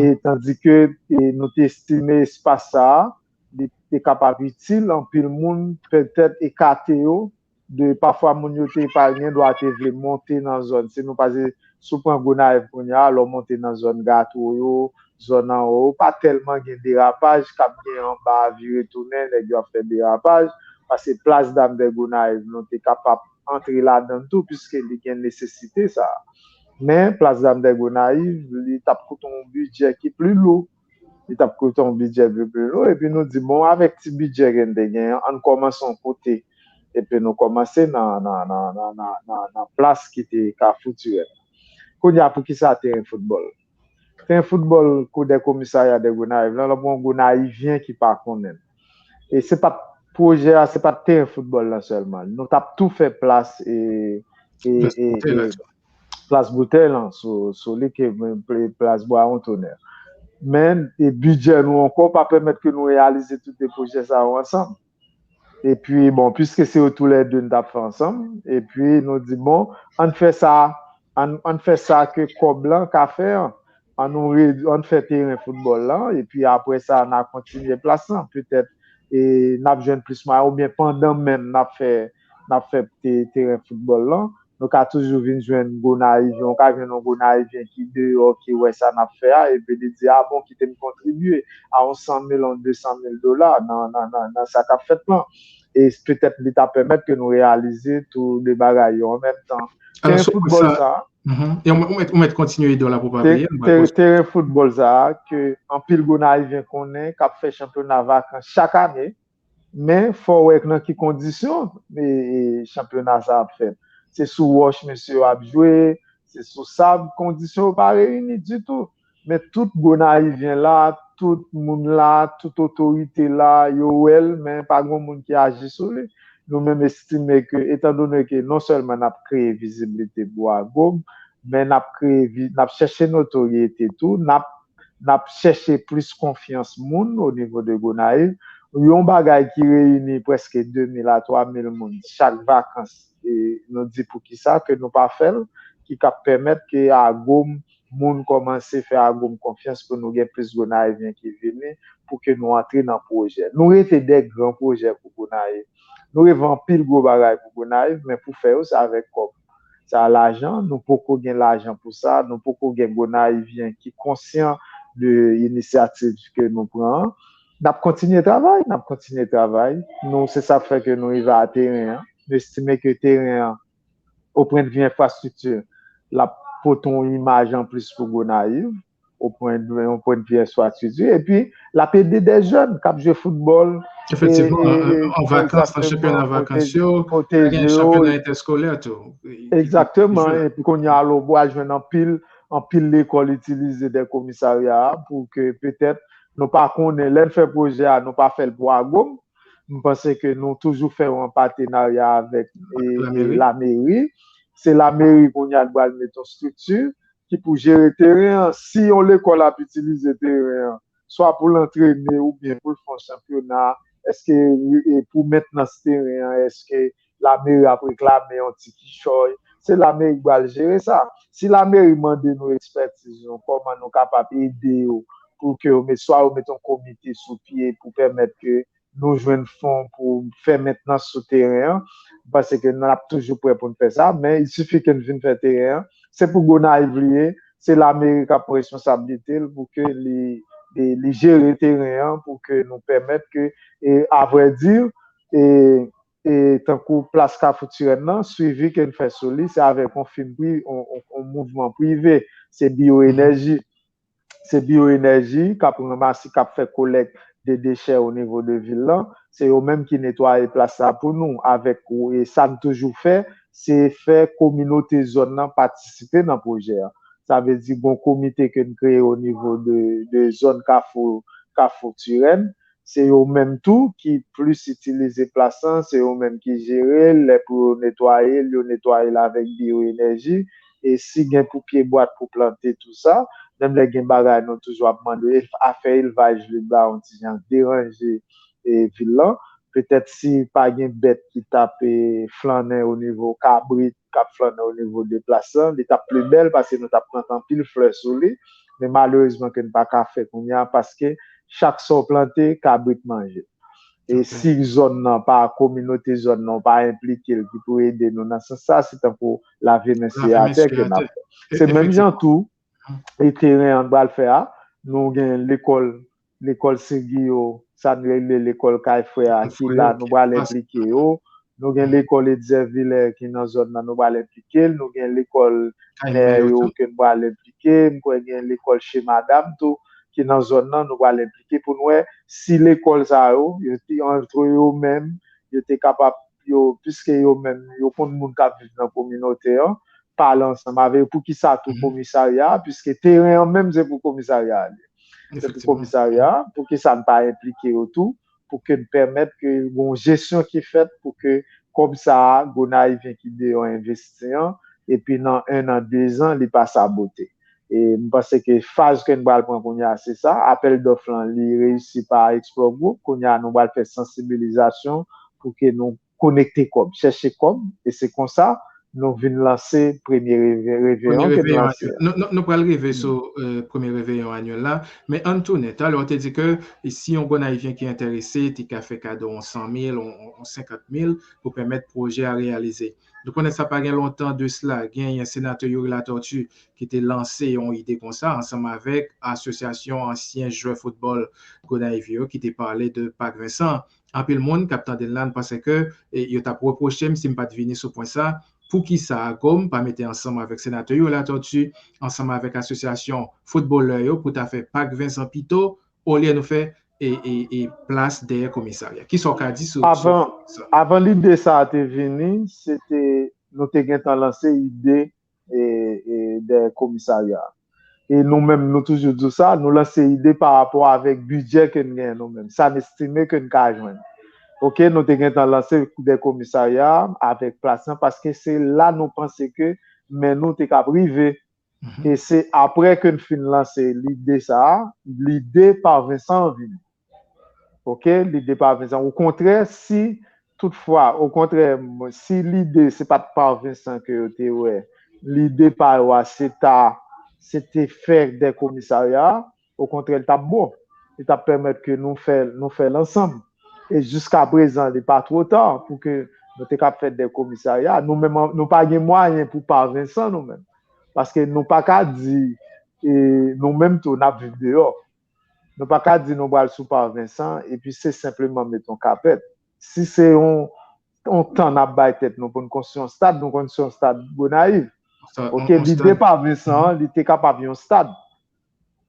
E tandike e, nou te estime espas sa a, li te kapab itil anpil moun, petèt ekate yo de pafwa moun yo te pa gen dwa te vle monte nan zòn. Si nou pa si w pran Gonayiv kounye a, lè w monte nan zòn Gatwo yo, zòn anwo yo, pa tèlman gen derapaj k ap gen anba a vire tounen, nèg yo ap fè derapaj, paske Plas Dam dè Gonayiv, nou te kapab antre ladan l tou, piske li gen nesesite sa a. Men, Plas Dam dè Gonayiv, li t ap koute yon bidjè ki pli lou. Li t ap koute yon bidjè pli, pli lou. Epi nou di, bon, avèk ti bidjè ke n te genyen, ann kòmanse yon kote. Epi nou kòmanse nan, nan, nan, nan, nan, nan, nan plas ki te Kafou Tirèn. Kounye a, poukisa teren foutbòl? Teren foutbòl Kodè Komisarya dè Gonayiv lan, l ap yon Gonayivyen ki pa konnen l. E se pa t pwojè a, se pa t teren foutbòl lan sèlman. Nou t ap tou fè plas e, e, e, e, plas boutèy lan sou, sou li ke plas Bwawon Tonè. Men, e bidjè nou ankò pa pèmèt ke nou reyalize tout de pwojè sa yo ansanm. Epi, bon, piske se yo toulède n t ap fè ansanm, epi nou di, bon, ann fè sa, ann, ann fè sa ke kòb lan ka fè an. Ann nou re, ann fè teren foutbòl lan, epi apre sa, n a kontinye plas lan. Petèt, e, n ap jwenn plis mwayen, oubyen pandan menm n ap fè, n ap fè te, teren foutbòl lan, nou ka toujou vin jwenn Gonayivyen, ou ka jwenn yon Gonayivyen ki deyò, ki wè sa n ap fè a, epi li di, a bon, kite m kontribye a yon san mil, yon de san mil dola nan, nan, nan, nan sa k ap fèt lan. E petèt li ta pèmèt ke nou reyalize tou de bagay yo an menm tan. Teren foutbòl sa a. Ou mèt, ou mèt kontinye ide w la pou pa bliye. Teren foutbòl sa a, ke anpil Gonayivyen konnen, k ap fè chanpyona vakans chak ane. Men, fò w wè nan ki kondisyon e, e, chanpyona sa ap fèt. Se sou wòch mesye yo ap jwe, se sou sab, kondisyon yo pa reyini ditou. Men tout Gonayivyen la, tout moun la, tout otorite la, yo wè l, men pa gen moun ki aji sou li. Nou menm estime ke, etandone ke non sèlman n ap kreye viziblite pou Agom, men n ap kreye, vi- n ap chèche notoryete tou, n ap, n ap chèche plis konfyans moun o nivo de Gonayiv. Yon bagay ki reyini prèske de mil a twa mil moun chak vakans, e nou di poukisa ke nou pa fè l, ki k ap pèmèt ke Agom, moun kòmanse fè Agom konfyans pou nou gen plis Gonayivyen ki vini, pou ke nou antre nan pwojè. Nou reve de gran pwojè pou Gonayiv. Nou reve anpil gwo bagay pou Gonayiv, men pou fè yo, se avèk kòb. Sa lajan, nou poko gen lajan pou sa, nou poko gen Gonayivyen ki konsyan de inisyativ ke nou pran an. N ap kontinye travay, n ap kontinye travay. Nou, se sa k fè ke nou rive a teren an. Nou estime ke teren an, o pwennvi enfrastrikti, l ap pote yon imaj anplis pou Gonayiv, o pwennvi enfrastrikti, epi l ap ede de jèn k ap jwe foutbòl. Efektivman, an vakans, nan chanpyona vakans yo, gen chanpyona entèskolè tou. Egzakteman, epi kounye a la, ou pral jwenn anpil, anpil lekòl itilize de komisarya a pou ke petèt nou pa konnen, lè n fè pwojè a, nou pa fè l pou Agom. M panse ke nou toujou fè yon patenarya avèk lameri. Se lameri kounye a l pral met yon estrikti ki pou jere teren an. Si yon lekòl ap itilize teren an, swa pou l antrene oubyen pou l fè yon chanpyona, èske pou mentnans teren an, èske lameri ap reklame yon ti kichòy? Se lameri k pral jere sa. Si lameri mande nou ekspètiz nou, kòman nou kapab ede yo pou ke yo met, swa yo met yon komite sou pye pou pèmèt ke nou jwenn fon pou fè mentnans sou teren an, paske n ap toujou prè pou n fè sa, men il sifi ke n vin fè teren an. Se pou Gonayiv li ye, se lameri k ap pran responsablite l pou ke li, li, li jere teren an, pou ke nou pèmèt ke, e, avrèdi, e, e, tankou plas Kafou Tirèn nan, swivi ke n fè sou li, se avèk yon fim pri, yon, yon, yon mouvman prive, se Biyo Enèji. Se Biyo Enèji k ap ranmase, k ap fè kolèk de dechè o nivo de vil lan. Se yo menm ki netwaye plas la pou nou. Avèk, e sa n toujou fè, se fè kominote zòn nan patisipe nan pwojè a. Sa vle di, gon komite ke n kreye o nivo de, de zòn Kafou, Kafou Tirèn. Se yo menm tou ki plis itilize plas lan, se yo menm ki jere l, lè pou yo netwaye l, yo netwaye l avèk Biyo Enèji. E si gen pou pye bwat pou plante, tou sa, menm lè gen bagay, nou toujou ap mande, afè elvaj, li ba yon ti jan deranje, e, vil lan. Petèt si pa gen bèt ki t ap, e, flannen o nivo kabrit, k ap flannen o nivo de plas lan, li t ap pli bèl paske nou t ap plante anpil flè sou li. Men malerezman ke n pa ka fè kounye a paske chak sa w plante, kabrit manje. E si zòn nan pa, kominote zòn nan pa enplike l ki pou ede nou nan sans sa, se tankou lave men siye atè ke n ap fè. Se menm jan tou, e teren an pral fè a, nou gen lekòl, lekòl Segiyo, sa n rele lekòl Kay Frè a, ki la, nou pral enplike yo. Nou gen lekòl Etzè Vilè ki nan zòn nan, nou pral enplike l. Nou gen lekòl Nè yo ke n pral enplike. M kwè gen lekòl Che Madam tou ki nan zòn nan, nou pral enplike pou n wè si lekòl sa yo, yo te antre yo menm, yo te kapab, yo, piske yo menm, yo konn moun k ap viv nan kominote an, pale ansanm avè yo. Poukisa tou komisarya a? Piske teren an menm se pou komisarya a li. Se pou komisarya a. Poukisa n pa enplike yo tou? Pou ke n pèmèt ke gon jesyon ki fèt pou ke kòb sa a, Gonayivyen ki deyò envesti an, epi nan en an, de zan, li pa sabote. E m panse ke faz ke n pral pran kounye a, se sa. Apèl dòf lan, li reyisi pa Explore Group. Kounye a, nou pral fè sansibilizasyon pou ke nou konekte kòb, chèche kòb, e se konsa nou vin lanse premye reve- reveyon ke n lanse a. Nou, nou, nou pral rive sou, euh, premye reveyon anyèl la, men ann tounen. Talè w te di ke si yon Gonayivyen ki enterese, te ka fè kado yon san mil, yon, yon senkant mil pou pèmèt pwojè a reyalize. Nou konnen sa pa gen lontan de sila, genyen senatè Youri Latortue ki te lanse yon ide konsa ansanm avèk asosyasyon ansyen jwè foutbòl Gonayiv yo ki te pale de Pak Vensan. Anpil moun k ap tande n la, n panse ke, e, yo t ap repwoche m si m pa t vini sou pwen sa, poukisa Agom pa mete ansanm avèk senatè Youri Latortue, ansanm avèk asosyasyon foutbolè yo pou ta fè Pak Vensan pito, olye nou fè, e, e, e plas dèyè komisarya. Kisa w ka di sou, sou sa? Avan lide sa a te vini, se te, nou te gentan lanse ide e, e dèyè komisarya a. E nou menm, nou toujou di w sa, nou lanse ide pa rapò avèk bidjè ke n genyen nou menm, sa n estime ke n ka jwenn. Ok, nou te gentan lanse de komisarya avèk plas lan, paske se la nou panse ke men nou te kab rive. E se apre ke n fin lanse lide sa a, lide pa Vincent an vini. Ok, lide pa Vincent. Okontrè, si toutfwa, okontrè, si lide se pa t pa Vincent ke yo te wè, lide pa yo a se ta, se te fè de komisarya, okontrè, l t ap bon. Li t ap pèmèt ke nou fè, nou fè l ansanm. E jiska prezan, li pa two ta pou ke nou te kab fè de komisarya. Nou menm, nou pa gen mwayen pou pa Vincent nou menm. Paske nou pa ka di, e, nou menm tou, n ap viv deyò. Nou pa ka di nou pral sou pa Vincent, epi se senpleman met yon kapèt. Si se yon, yon tan n ap bay tèt nou pou n konstwi yon stad, nou konstwi yon stad Gonayiv. Ok, lide pa Vincent an, li te kapab yon stad.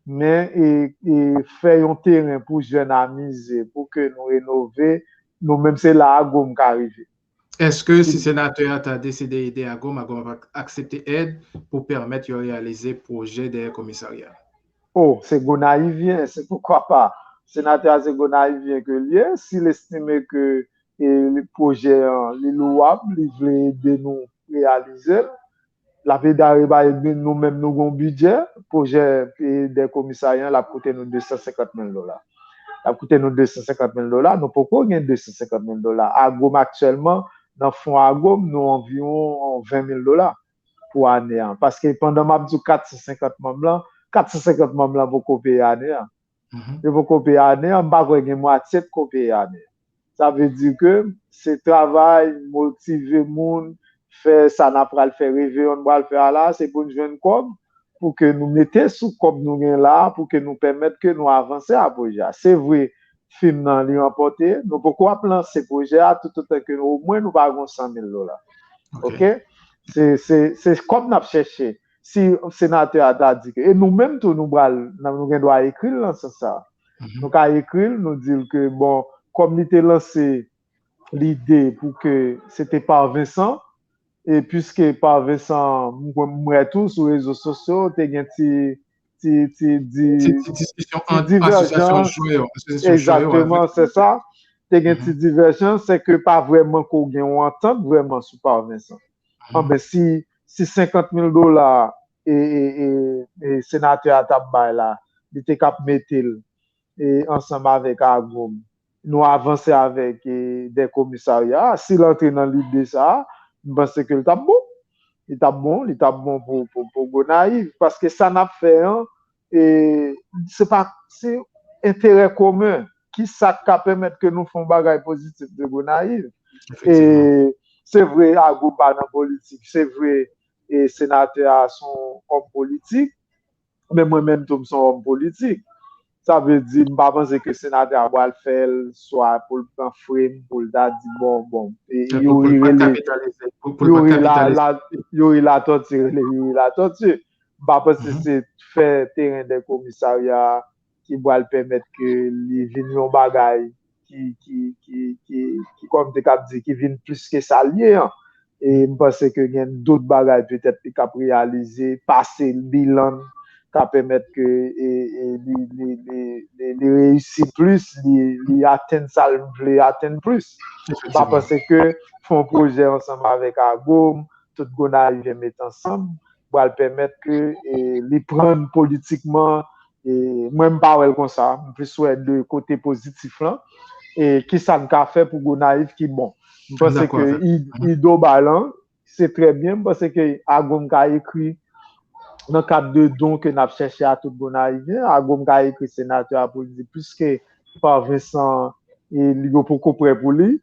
Men, e, e fè yon teren pou jèn amize, pou ke nou renove, nou menm se la Agom ka rive. Èske si senatè a ta deside ede Agom, Agom ap aksepte èd pou pèmèt yo reyalize pwojè dèyè komisarya? Oh, se Gonayivyen, se poukwa pa. Senatè a se Gonayivyen ke l ye. Si l estime ke e, pwojè an, li lwab, li vle ede nou reyalize l, l ap ede a reyalize, nou menm nou gen yon bidjè, pwojè e, de komisarya an, l ap koute nou de san senkant mil dola. L ap koute nou de san senkant mil dola, nou poko gen de san senkant mil dola. Agom aktyèlman, nan fon Agom, nou anviwon ven mil dola pou ane an. Paske pandan m ap di w kat san senkant manm lan, kat san senkant manm lan poko peye ane an. Yo poko peye ane an, m pa kwè gen mwatye k ko peye ane an. Sa vle di ke se travay, motive moun, fè sa n ap pral fè, reveyon n pral fè a la, se pou n jwenn kòb, pou ke nou mete sou kòb nou gen la, pou ke nou pèmèt ke nou avanse a pwojè a. Se vre, fim nan li ranpòte, nou poko ap lanse pwojè a toutotan ke omwen nou pa gen san mil dola. Ok? Se, se, se kòb n ap chèche. Si senatè a ta di ke, e nou menm tou nou pral, nou gen dwa ekri l nan sans sa. Nou ka ekri l, nou di l ke, bon, kòm li te lanse lide pou ke se te pa Vincent, e piske pa Vincent, m wè tou sou rezo sosyo, te gen ti, ti, ti, ti, ti diskisyon ant asosyasyon jwè yo, asosyasyon jwè yo. Egzakteman, se sa. Te gen ti divèjans, se ke pa vrèman ke w gen yon antant vrèman sou pa Vincent. Anben, si, si senkant mil dola e, e, e, e senatè a t ap bay la, li te k ap mete l e, ansanm avèk Agom, nou avanse avèk e, de komisarya. Si l antre nan lide sa a, m panse ke l t ap bon. Li t ap bon, li t ap bon pou, pou, pou Gonayiv. Paske sa n ap fè an, e, se pa, se enterè komen. Ki sa k ka pèmèt ke nou fè yon bagay pozitif de Gonayiv? E, se vre, Agom pa nan politik. Se vre, e, senatè a se yon òm politik. Men mwen menm tou, m se yon òm politik. Sa vle di, m pa panse ke senatè a pral fè l swa pou l pran fre m, pou l ta di, bon, bon, e, Youri rele, Youri la, la, Youri Latòti rele Youri Latòti. M pa panse se fè teren de komisarya ki pral pèmèt ke li vin yon bagay ki, ki, ki, ki, ki, kòm te k ap di, ki vin plis ke sa l ye an. E m panse ke gen dòt bagay petèt li k ap reyalize, pase bilan ka pèmèt ke e, e, li, li, li, li, li reyisi plis, li, li atenn sa l vle atenn plis. M pa panse ke fè yon pwojè ansanm avèk Agom, tout Gonayivyen met ansanm, pral pèmèt ke e, li pran politikman. E, mwen, m pa wè l konsa. M plis wè de kote pozitif lan. E kisa n ka fè pou Gonayiv ki bon. M panse ke Ido bay lan, se trè byen. M panse ke Agom ka ekri nan kad de don ke n ap chèche a tout Gonayivyen. Agom ka ekri senatè a pou l di, piske pa Vincent, e, li yo poko prè pou li.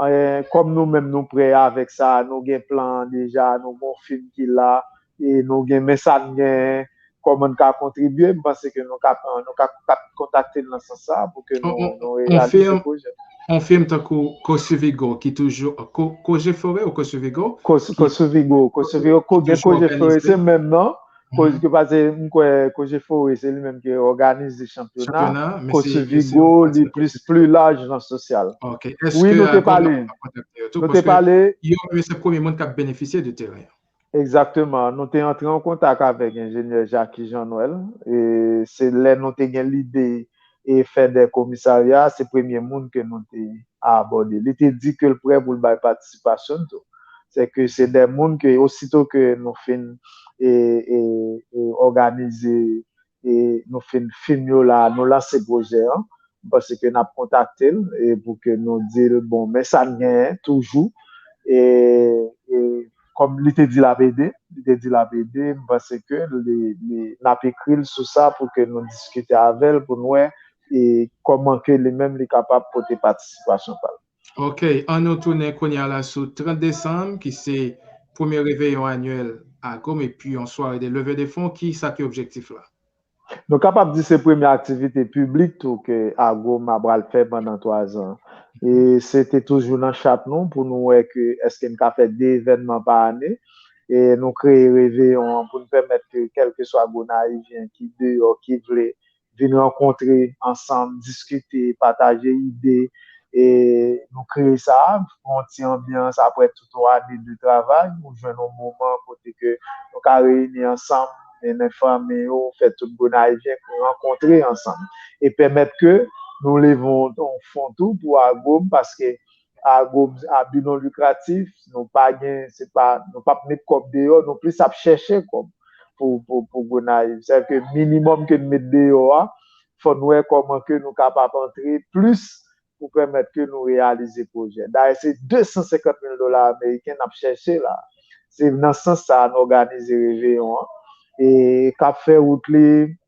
E, kòm nou menm nou prè avèk sa, nou gen plan an deja, nou gen yon fim ki la, e nou gen, men sa n genyen, kòman n ka kontribye, m panse ke nou ka, nou ka, ka kontakte l nan sans sa a pou ke nou, nou reyalize pwojè. On fim tankou Kosuvigo ki toujou, Ko-, Koje Fore ou Kosuvigo? Kosuvigo, Kosuvigo, Koje Fore se menm non. Koz-, ke pase, m kwè Koje Fore se li menm ki òganize chanpyona. Kosuvigo, li plis, pli laj nan sosyal. Wi, nou te pale. Nou te pale. Yo menm se premye moun k ap benefisye de teren. Egzakteman. Nou te antre an kontak avèk enjenyè Jacky Jean Noël. E se lè nou te gen lide e fè de komisarya, se premye moun ke nou te abòde. Li te di ke l prè pou l bay patisipasyon l tou. Se ke se de moun ke, osito ke nou fin e, e, e òganize, e nou fin fim yo la, nou lanse pwojè an, m panse ke n ap kontakte l e pou ke nou di l, bon, men sa n genyen toujou. E, e kòm li te di l ap ede, li te di l ap ede, m panse ke li, li, n ap ekri l sou sa pou ke nou diskite avè l, pou n wè e kòman ke li menm li kapab pote patisipasyon pa l. Ok, ann nou tounen kounye a la sou trant desanm, ki se premye reveyon anyèl Agom, epi yon sware de leve de fon. Ki sa ki objektif la? Nou kapab di se premye aktivite piblik tou ke Agom a pral fè pandan twa zan. E se te toujou nan chat nou pou nou wè ke èske n ka fè de evènman pa ane. E nou kreye reveyon an pou n pèmèt ke kèlkeswa Gonayivyen ki deyò, ki vle vin rankontre ansanm, diskite, pataje ide. E nou kreye sa, yon ti anbyans apre tout yon ane de travay, nou jwenn yon moman kote ke nou ka reyini ansanm, mennen fanmi yo, fè tout Gonayivyen rankontre ansanm. E pèmèt ke nou leve yon, yon fon tou pou Agom, paske Agom a bi non likratif, nou pa gen, se pa, nou p ap met kòb deyò, nou plis ap chèche kòb pou, pou, pou Gonayiv. Sètadi ke minimòm ke n met deyò a, fò n wè kòman ke nou kapab antre plis pou pèmèt ke nou reyalize pwojè. Dayè, se de san senkant mil dola ameriken n ap chèche la. Se nan sans sa a n òganize reveyon an. E k ap fè wout li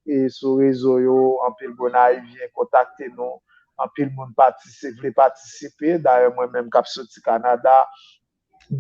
e sou rezo yo, anpil Gonayivyen kontakte nou, anpil moun patisi-, vle patisipe. Dayè, mwen menm k ap soti Kanada,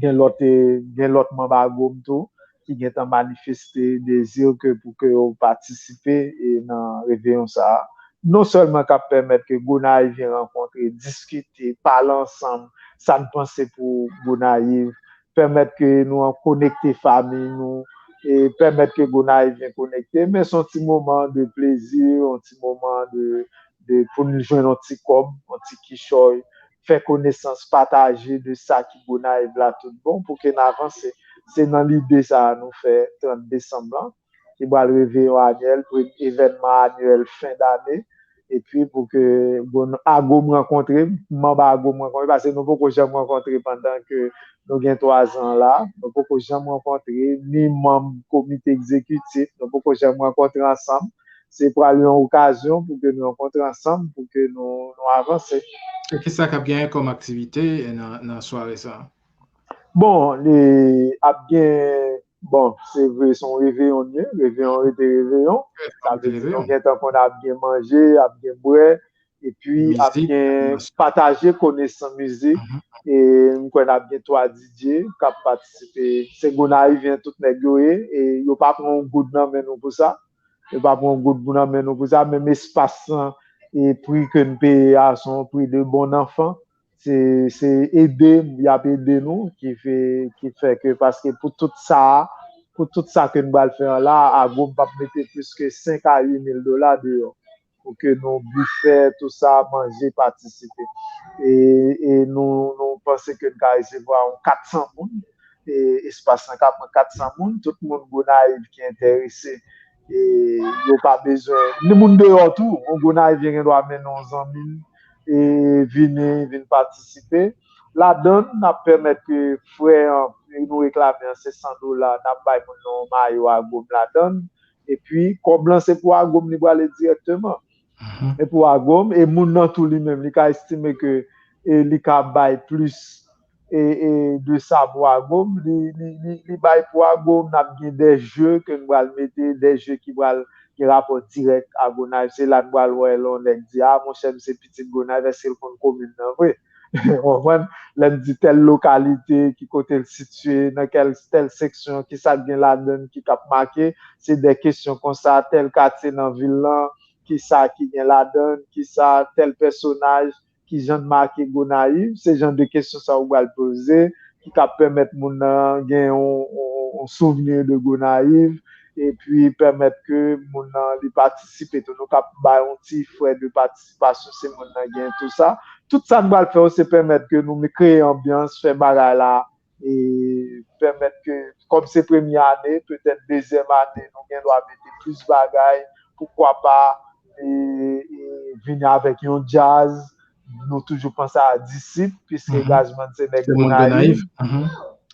gen lòt, e, gen lòt manm Agom tou ki gentan manifeste dezi ke pou ke yo patisipe e nan reveyon sa a. Non sèlman k ap pèmèt ke Gonayivyen rankontre, diskite, pale ansanm, sa n panse pou Gonayiv, pèmèt ke nou an konekte fanmi nou, e pèmèt ke Gonayivyen konekte, men se yon ti moman de plezi, yon ti moman de, de, pou n jwenn yon ti kòb, yon ti kichòy, fè konesans, pataje de sa ki Gonayiv la tout bon pou ke n avanse. Se nan lide sa a nou fè trant desanm lan, ki pral reveyon anyèl, pre-, evènman anyèl fen dane. Epi pou ke Gon-, Agom rankontre, manm Agom rankontre, paske nou poko janm rankontre pandan ke nou gen twa zan la, nou poko janm rankontre, ni manm komite egzekitif, nou poko janm rankontre ansanm. Se pral yon okazyon pou ke nou rankontre ansanm, pou ke nou, nou avanse. E kisa k ap genyen kòm aktivite nan, nan sware sa a? Bon, li ap gen, bon, se vre, se yon reveyon l ye, reveyon rete reveyon. Sa vle di nou gentan konn ap gen manje, ap gen bwè, epi ap gen pataje konesans mizik. E m kwè n ap gen twa D J k ap patisipe. Se Gonayivyen tout nèg yo ye, e yo pa pran yon goud nan men nou pou sa. Yo pa pran yon goud pou nan men nou pou sa, menm espas lan, e pri ke n peye a, se yon pri de bon enfant. Se, se ede, y ap ede nou, ki fè, ki fè ke, paske pou tout sa, pou tout sa ke n pral fè an la, Agom p ap mete plis ke senk a uit mil dola deyò. Pou ke nou bifè, tou sa, manje, patisipe. E, e nou, nou panse ke n ka resevwa yon kat san moun. E espas lan ka pran kat san moun. Tout moun Gonayiv ki enterese, e yo pa bezwen, ni moun deyò tou. Yon Gonayivyen gen dwa mennen yon zanmi l, e vini, vin patisipe. Ladan, n ap pèmèt ke frè an, nou reklame an, se san dola, n ap bay moun nan yon mayo Agom ladan. Epi, kòb lan se pou Agom li prale dirèkteman. E pou Agom, e moun nan tou li menm, li ka estime ke, e li ka bay plis, e, e de sa pou Agom, li, li, li, li bay pou Agom, n ap gen de je ke n pral mete, de je ki pral gen rapò dirèk a Gonayiv. Se la n pral wè lè yon nèg di, a, monchè, m se pitit Gonayiv, èske l konn komin nan vre? Ou konprann? Lè n di tèl lokalite, ki kote l sitiye, nan kèl, tèl seksyon, ki sa k gen ladan l ki k ap make, se de kesyon konsa, tèl katye nan vil lan, ki sa ki gen ladan l, ki sa tèl pèsonaj, ki jan l make Gonayiv, se jan de kesyon sa ou pral poze, ki ka pèmèt moun nan gen yon, yon, yon souvni de Gonayiv, epi pèmèt ke moun nan li patisipe tou. Nou ka bay yon ti frè de patisipasyon si moun nan gen tou sa. Tout sa n pral fè yo, se pèmèt ke nou kreye anbyans, fè bagay la, e pèmèt ke, kòm se premye ane, petèt dezyèm ane, nou gen dwa mete plis bagay, poukwa pa, e, e, vini avèk yon djaz, nou toujou panse a Disip, piske Gazzman se nèg Gonayiv.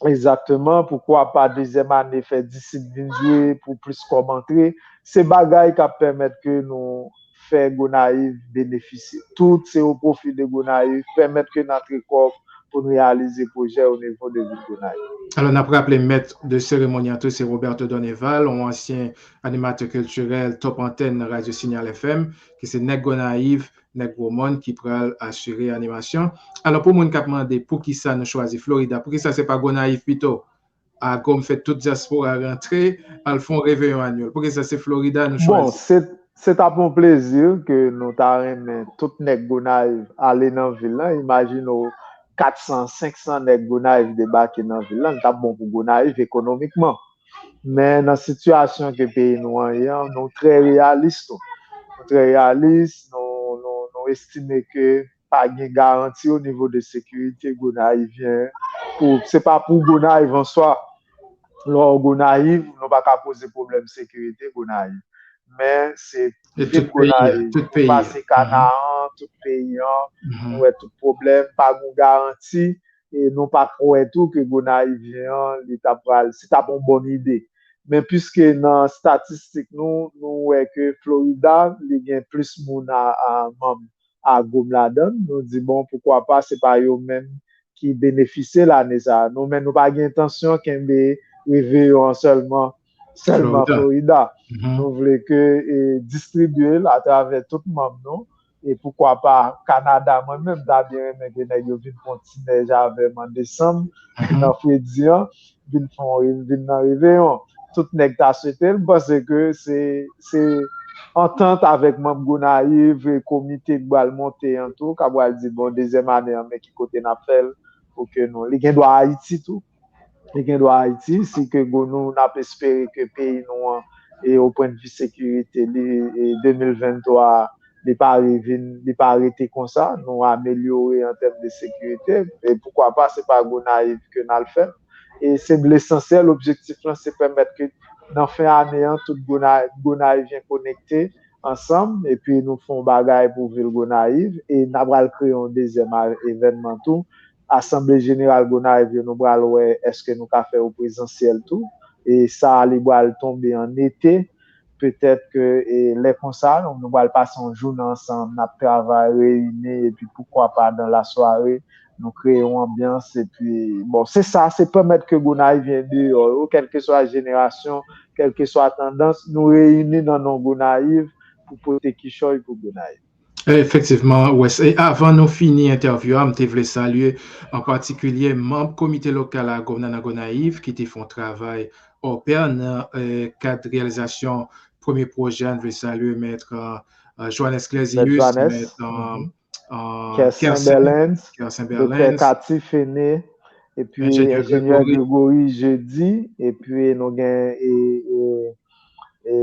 Egzakteman, poukwa pa dezyèm ane fè Disip vin jwe pou plis kòb antre? Se bagay k ap pèmèt ke nou fè Gonayiv benefisye. Tout se o pwofi de Gonayiv, pèmèt ke n antre kòb pou n reyalize pwojè o nivo de vil Gonayiv. Alò, n ap raple mèt de seremoni an tou, se Roberto Dorneval, yon ansyen animatè kiltirèl Top Antenne nan radyo Signal F M, ki se nèg Gonayiv, nèg Gwo Mòn ki pral asire animasyon. Alò, pou moun k ap mande poukisa nou chwazi Florida, poukisa se pa Gonayiv pito? Agom fè tout dyaspora rantre, al fè yon reveyon anyèl. Poukisa se Florida nou chwazi? Bon, se, se t ap yon plezi ke nou ta renmen tout nèg Gonayiv ale nan vil lan. Imajine w kat san, senk san nèg Gonayiv debake nan vil lan. Li t ap bon pou Gonayiv ekonomikman. Men nan sitiyasyon ke peyi nou an ye an, nou trè reyalis tou. Nou trè reyalis, nou, nou, nou estime ke pa gen garanti o nivo de sekirite Gonayivyen. Pou, se pa pou Gonayiv an swa. Lè w Gonayiv, nou pa ka poze pwoblèm sekirite Gonayiv. Men se tout peyi an, tout peyi an. Pase Kanaan, tout peyi an, nou wè tout pwoblèm, pa gen garanti, e nou pa kwè tou ke Gonayivyen an, li t ap pral, se t ap yon bòn ide. Men piske nan estatistik nou, nou wè ke Florida, li gen plis moun a, a manm Agom ladan l, nou di, bon, poukwa pa, se pa yo menm ki benefisye lane sa a. Nou menm, nou pa gen entansyon kenbe reveyon an sèlman, sèlman Florida. Nou vle ke, e, distribye l atravè tout manm nou. E poukwa pa Kanada, mwen menm, m ta byen renmen ke nèg yo vin fè yon ti nèj avè m an desanm, nan fredi an, vin fè yon re-, vin nan reveyon. Tout nèg ta swete l, m panse ke se, se antant avèk manm Gonayiv, e komite k pral monte an tou, k ap pral di, bon, dezyèm ane an, men ki kote n ap fè l, pou ke nou, li gen dwa Ayiti tou. Li gen dwa Ayiti, si ke Gonou, n ap espere ke peyi nou an, e o pwennvi sekirite, li, e de mil venntwa, li pa revin, li pa rete konsa, nou amelyore an tèm de sekirite, e poukwa pa, se pa Gonayiv ke n al fè l. E se lesansyèl, objektif lan, se pèmèt ke nan fen ane an, tout Gona-, Gonayivyen konekte ansanm, epi nou fè yon bagay pou vil Gonayiv, e n a pral kreye yon dezyèm a-, evènman tou. Asanble jeneral Gonayiv yo, nou pral wè èske nou ka fè yo prezansyèl tou. E sa a, li pral tonbe an ete. Petèt ke, e, lè konsa, nou, nou pral pase yon jounen ansanm, n ap travay, reyini, epi poukwa pa dan lasware, nou kreye yon anbyans, epi, bon, se sa, se pèmèt ke Gonayivyen deyò yo, kèlkeswa jenerasyon, kèlkeswa tandans, nou reyini nan non Gonayiv pou pote kichòy pou Gonayiv. Efektivman, Wes. E avan nou fini entèvyou a, m te vle salye an patikilye manm komite lokal a Gomnan nan Gonayiv ki te fè yon travay hors pair nan, eh, kad reyalizasyon premye pwojè a. M vle salye Mèt, eh, eh, Johannes Clesius, Mèt, eh, eh, Kersen Berlens, Doktè Cathy Fene, epi Enjenyè Gregory Jeudi, epi nou gen, e, e, e,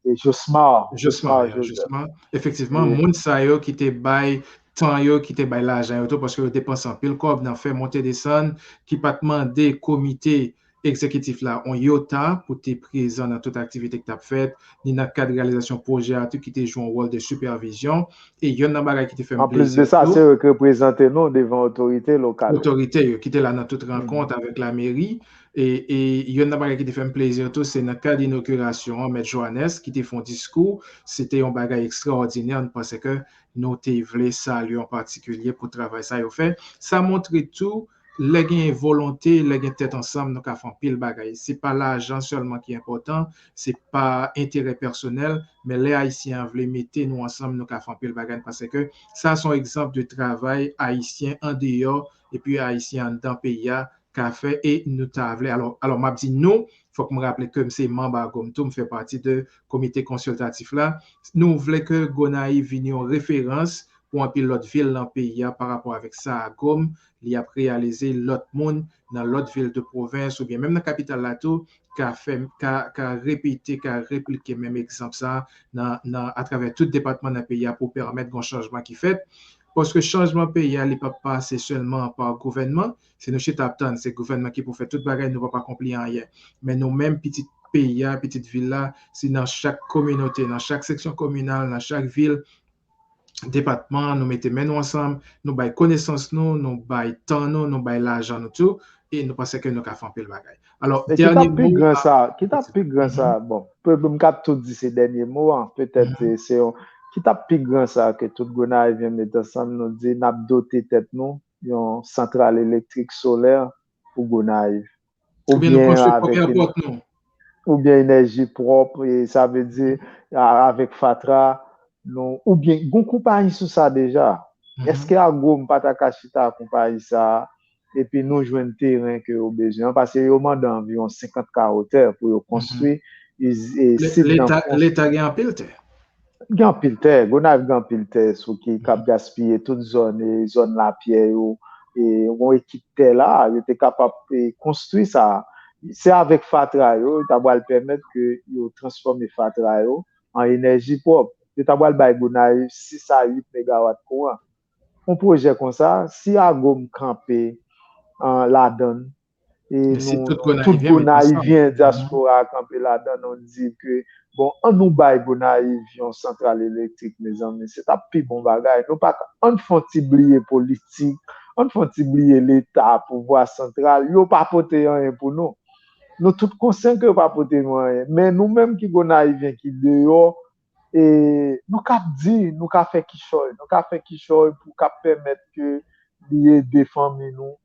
e Josmar. Josmar, Josmar Joseph. Josmar. Efektivman, moun sa yo ki te bay tan yo, ki te bay lajan yo tou, paske yo depanse anpil kòb nan fè monte desann, ki pa t mande komite egzekitif la yon yota pou te prezan nan tout aktivite ki t ap fèt, ni nan kad reyalizasyon pwojè a tou ki te jwe yon wòl de sipèvizyon. E yonn nan bagay ki te fè m plezi tou. Anplis de sa, se yo ki reprezante nou devan otorite lokal yo. Otorite yo ki te la nan tout rankont avèk lameri. E, e yonn nan bagay ki te fè m plezi tou, se nan kad inogirasyon an, Mèt Johannes ki te fè yon diskou. Se te yon bagay ekstraòdinè, m panse ke nou te vle salye an patikilye pou travay sa yo fè. Sa montre tou, lè gen volonte, lè gen tèt ansanm, nou ka fè anpil bagay. Se pa lajan sèlman ki enpòtan, se pa enterè pèsonèl, men lè Ayisyen an vle mete nou ansanm, nou ka fè anpil bagay, paske sa se yon egzanp de travay Ayisyen andeyò epi Ayisyen anndan peyi a ka fè e nou ta vle. Alò, alò, m ap di nou, fòk m raple ke m se manm Agom tou, m fè pati de komite konsiltatif la. Nou vle ke Gonayiv vin yon referans pou anpil lòt vil nan peyi a pa rapò avèk sa Agom li ap reyalize, lòt moun nan lòt vil de pwovens oubyen menm nan kapital la tou ka fè, ka, ka repete, ka replike menm egzanp sa nan, nan, atravè tout depatman nan peyi a pou pèmèt gon chanjman ki fèt. Paske chanjman peyi a, li p ap pase sèlman pa gouvènman. Si nou chita ap tann se gouvènman ki pou fè tout bagay, nou p ap akonpli anyen. Men nou menm, pitit peyi a, pitit vil la, si nan chak kominote, nan chak seksyon kominal, nan chak vil, depatman, nou mete men nou ansanm, nou bay konesans nou, nou bay tan nou, nou bay lajan nou tou, e nou panse ke nou ka fè anpil bagay. Alò, e ki t ap pi gran sa, ki t ap pi gran sa, bon, pe- m ka tou di se dènye mo an, petèt se, se yon, ki t ap pi gran sa ke tout Gonayivyen met ansanm, nou di n ap dote tèt nou yon santral elektrik solè pou Gonayiv. Oubyen nou konstwi pwòp èpòt nou. Oubyen enèji pwòp, e sa vle di a- avèk fatra, nou, oubyen gon konpayi sou sa deja. Èske Agom pa ta ka chita ak konpayi sa a, epi nou jwenn teren ke yo bezwen an? Paske yo mande anviwon senkant kawo tè pou yo konstwi iz- e, sit nan Leta, Leta gen anpil tè. Gen anpil tè, Gonayiv gen anpil tè sou ki k ap gaspiye tout zòn, e zòn lapyè yo, e yon ekip tè la, yo te kapab e, konstwi sa. Se avèk fatra yo, yo ta pral pèmèt ke yo transfòme fatra yo an enèji pwòp. Yo ta pral bay Gonayiv sis a uit megawat kouran. Yon pwojè konsa, si Agom kanpe an, ladann, e nou, tout Gonayivyen dyaspora a kanpe ladann, nou di ke, bon, ann nou bay Gonayiv yon santral elektrik, mezanmi, se t ap pi bon bagay. Nou pa ka, ann fè yon ti bliye politik, ann fè yon ti bliye Leta, pouvwa santral, yo pa pote anyen pou nou. Nou tout konsyan ke yo pa pote nou anyen. Men nou menm ki Gonayivyen ki deyò, e nou k ap di, nou ka fè kichòy, nou ka fè kichòy pou k ap pèmèt ke li ede fanmi nou,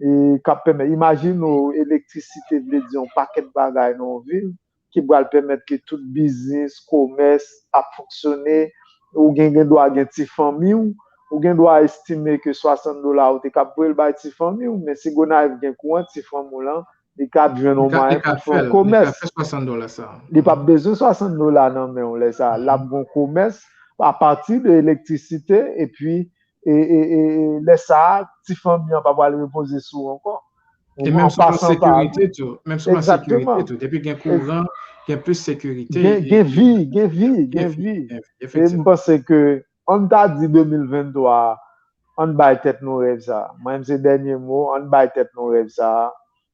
e k ap pèmèt, imajine w, elektrisite vle di yon pakèt bagay nan yon vil, ki pral pèmèt ke tout biznis, komès ap fonksyone, ou gen, gen dwa gen ti fanmi w, ou gen dwa estime ke swasant dola ou te kab voye l bay ti fanmi w, men si Gonayiv gen kouran, ti fanmi w lan, li kab jwenn yon mwayen pou fè yon komès. Li p ap bezwen swasant dola nan men w lè sa a. L ap gen yon komès apati de elektrisite, epi e, e, e, e lè sa a, ti fanmi an pa pral repoze sou ou ankò. E menm sou plan sekirite tou, menm sou plan sekirite tou, depi gen kouran, gen plis sekirite. Gen, gen vi, gen vi, gen vi. E m panse ke, ann ta di de mil venntwa, ann bay tèt nou rèv sa. Mwen menm se dènye mo, ann bay tèt nou rèv sa.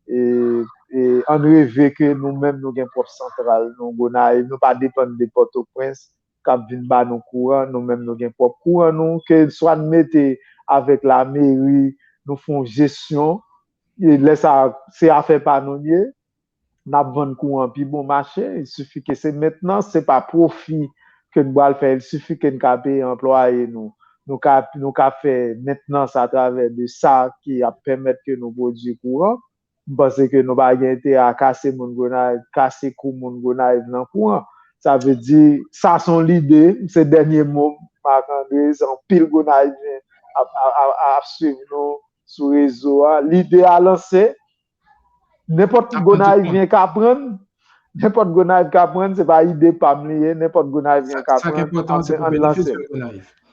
E, e ann reve ke nou menm nou gen pwòp santral nou Gonayiv, nou pa depann de Pòtoprens k ap vin ba nou kouran, nou menm nou gen pwòp kouran nou, ke swa n mete avèk lameri, nou fè yon jesyon, e lè sa a, se afè pa nou l ye, n ap vann kouran pi bon mache, il sifi ke se mentnans, se pa pwofi ke n pral fè, il sifi ke n ka peye anplwaye nou, nou ka, nou ka fè mentnans atravè de sa ki ap pèmèt ke nou pwodui kouran. M panse ke nou pa gen enterè a kase moun Gonayiv, kase kou moun Gonayiv nan kouran. Sa vle di, sa se yon lide, se dènye mo m, Marc André, se anpil Gonayivyen ap, ap, ap, ap swiv nou sou rezo a. Lide a lanse, nenpòt Gonayivyen ka prann, nenpòt Gonayiv ka prann, se pa ide pa m li ye, nenpòt Gonayivyen ka prann, ann lanse.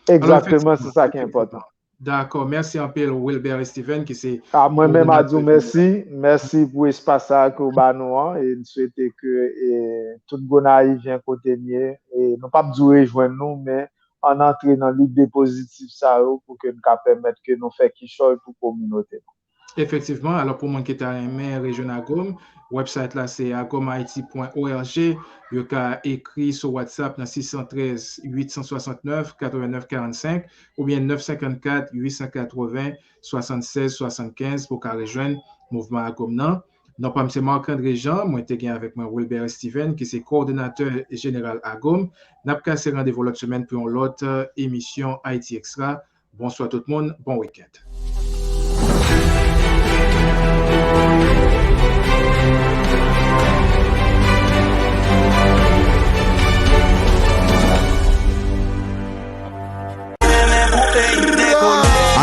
Egzakteman, se sa ki enpòtan. Dakò, mèsi anpil Wilbert Steven ki se... A, mwen menm a di w mèsi, mèsi pou espas sa a ke w ba nou an, e n swete ke, e, tout Gonayivyen kote n ye, e nou p ap di w rejwenn nou, men ann antre nan lide pozitif sa yo pou ke n ka pèmèt ke nou fè kichòy pou kominote nou. Efektivman, alò pou moun ki ta renmen rejwenn Agom, website la se agomhaiti pwen org, yo ka ekri sou WhatsApp nan sis san trèz, uit san swasannnèf, katrevennèf karannsenk, oubyen nèf san katrevennèf, swasannsèz, swasannkenz pou w ka rejwenn mouvman Agom nan. Non pa m se Marc André Jean, mwen te gen avèk mwen Wilbert Steven, ki se kowòdonatè jeneral Agom. N ap kase randevou lòt semèn pou yon lòt, eh, emisyon Haïti Extra. Bonswa tout moun, bon weekend.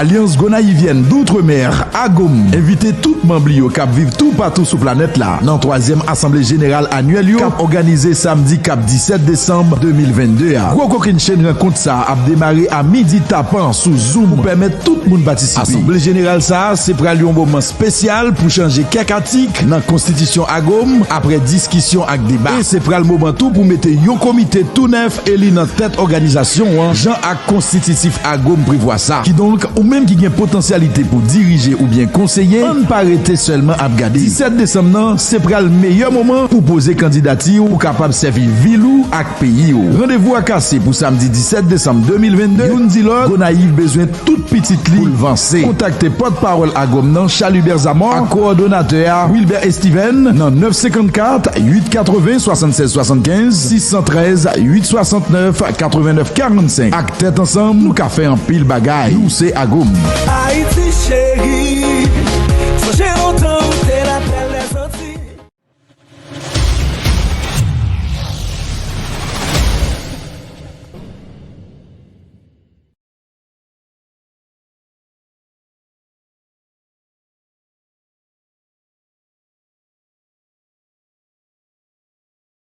Alyans Gonayivyèn Doutremer, Agom, envite tout manm li yo k ap viv toupatou sou planèt la nan twazyèm asanble jeneral anyèl yo k ap òganize samdi k ap disèt desanm de mil vennde a. Gwo kokennchenn rankont sa a ap demare a midi tapan sou Zoom pou pèmèt tout moun patisipe. Asanble jeneral sa a se pral yon moman espesyal pou chanje kèk atik nan konstitisyon Agom, apre diskisyon ak deba. E se pral moman tou pou mete yon komite tou nèf eli nan tèt òganizasyon an, jan ak konstititif Agom prevwa sa. Kidonk, ou menm ki gen potansyalite pou dirije oubyen konseye, ann pa rete sèlman ap gade. Disèt desanm nan, se pral meyè moman pou poze kandidati w pou kapab sèvi vil ou ak peyi w. Randevou a kase pou samdi disèt desanm de mil vennde, youn di lòt, Gonayiv bezwen tout pitit li pou l vanse. Kontakte pòtpawòl Agom nan, Chalibert Zamò, ak kowòdonatè a, Wilbert Steven, nan nèf senkannkat, uit katreven, swasannsèz swasannkenz, sis san trèz, uit swasantnèf, katrevennnèf karannsenk. Ak tèt ansanm, nou ka fè anpil bagay. Nou se Agom. Ayiti cheri, sonje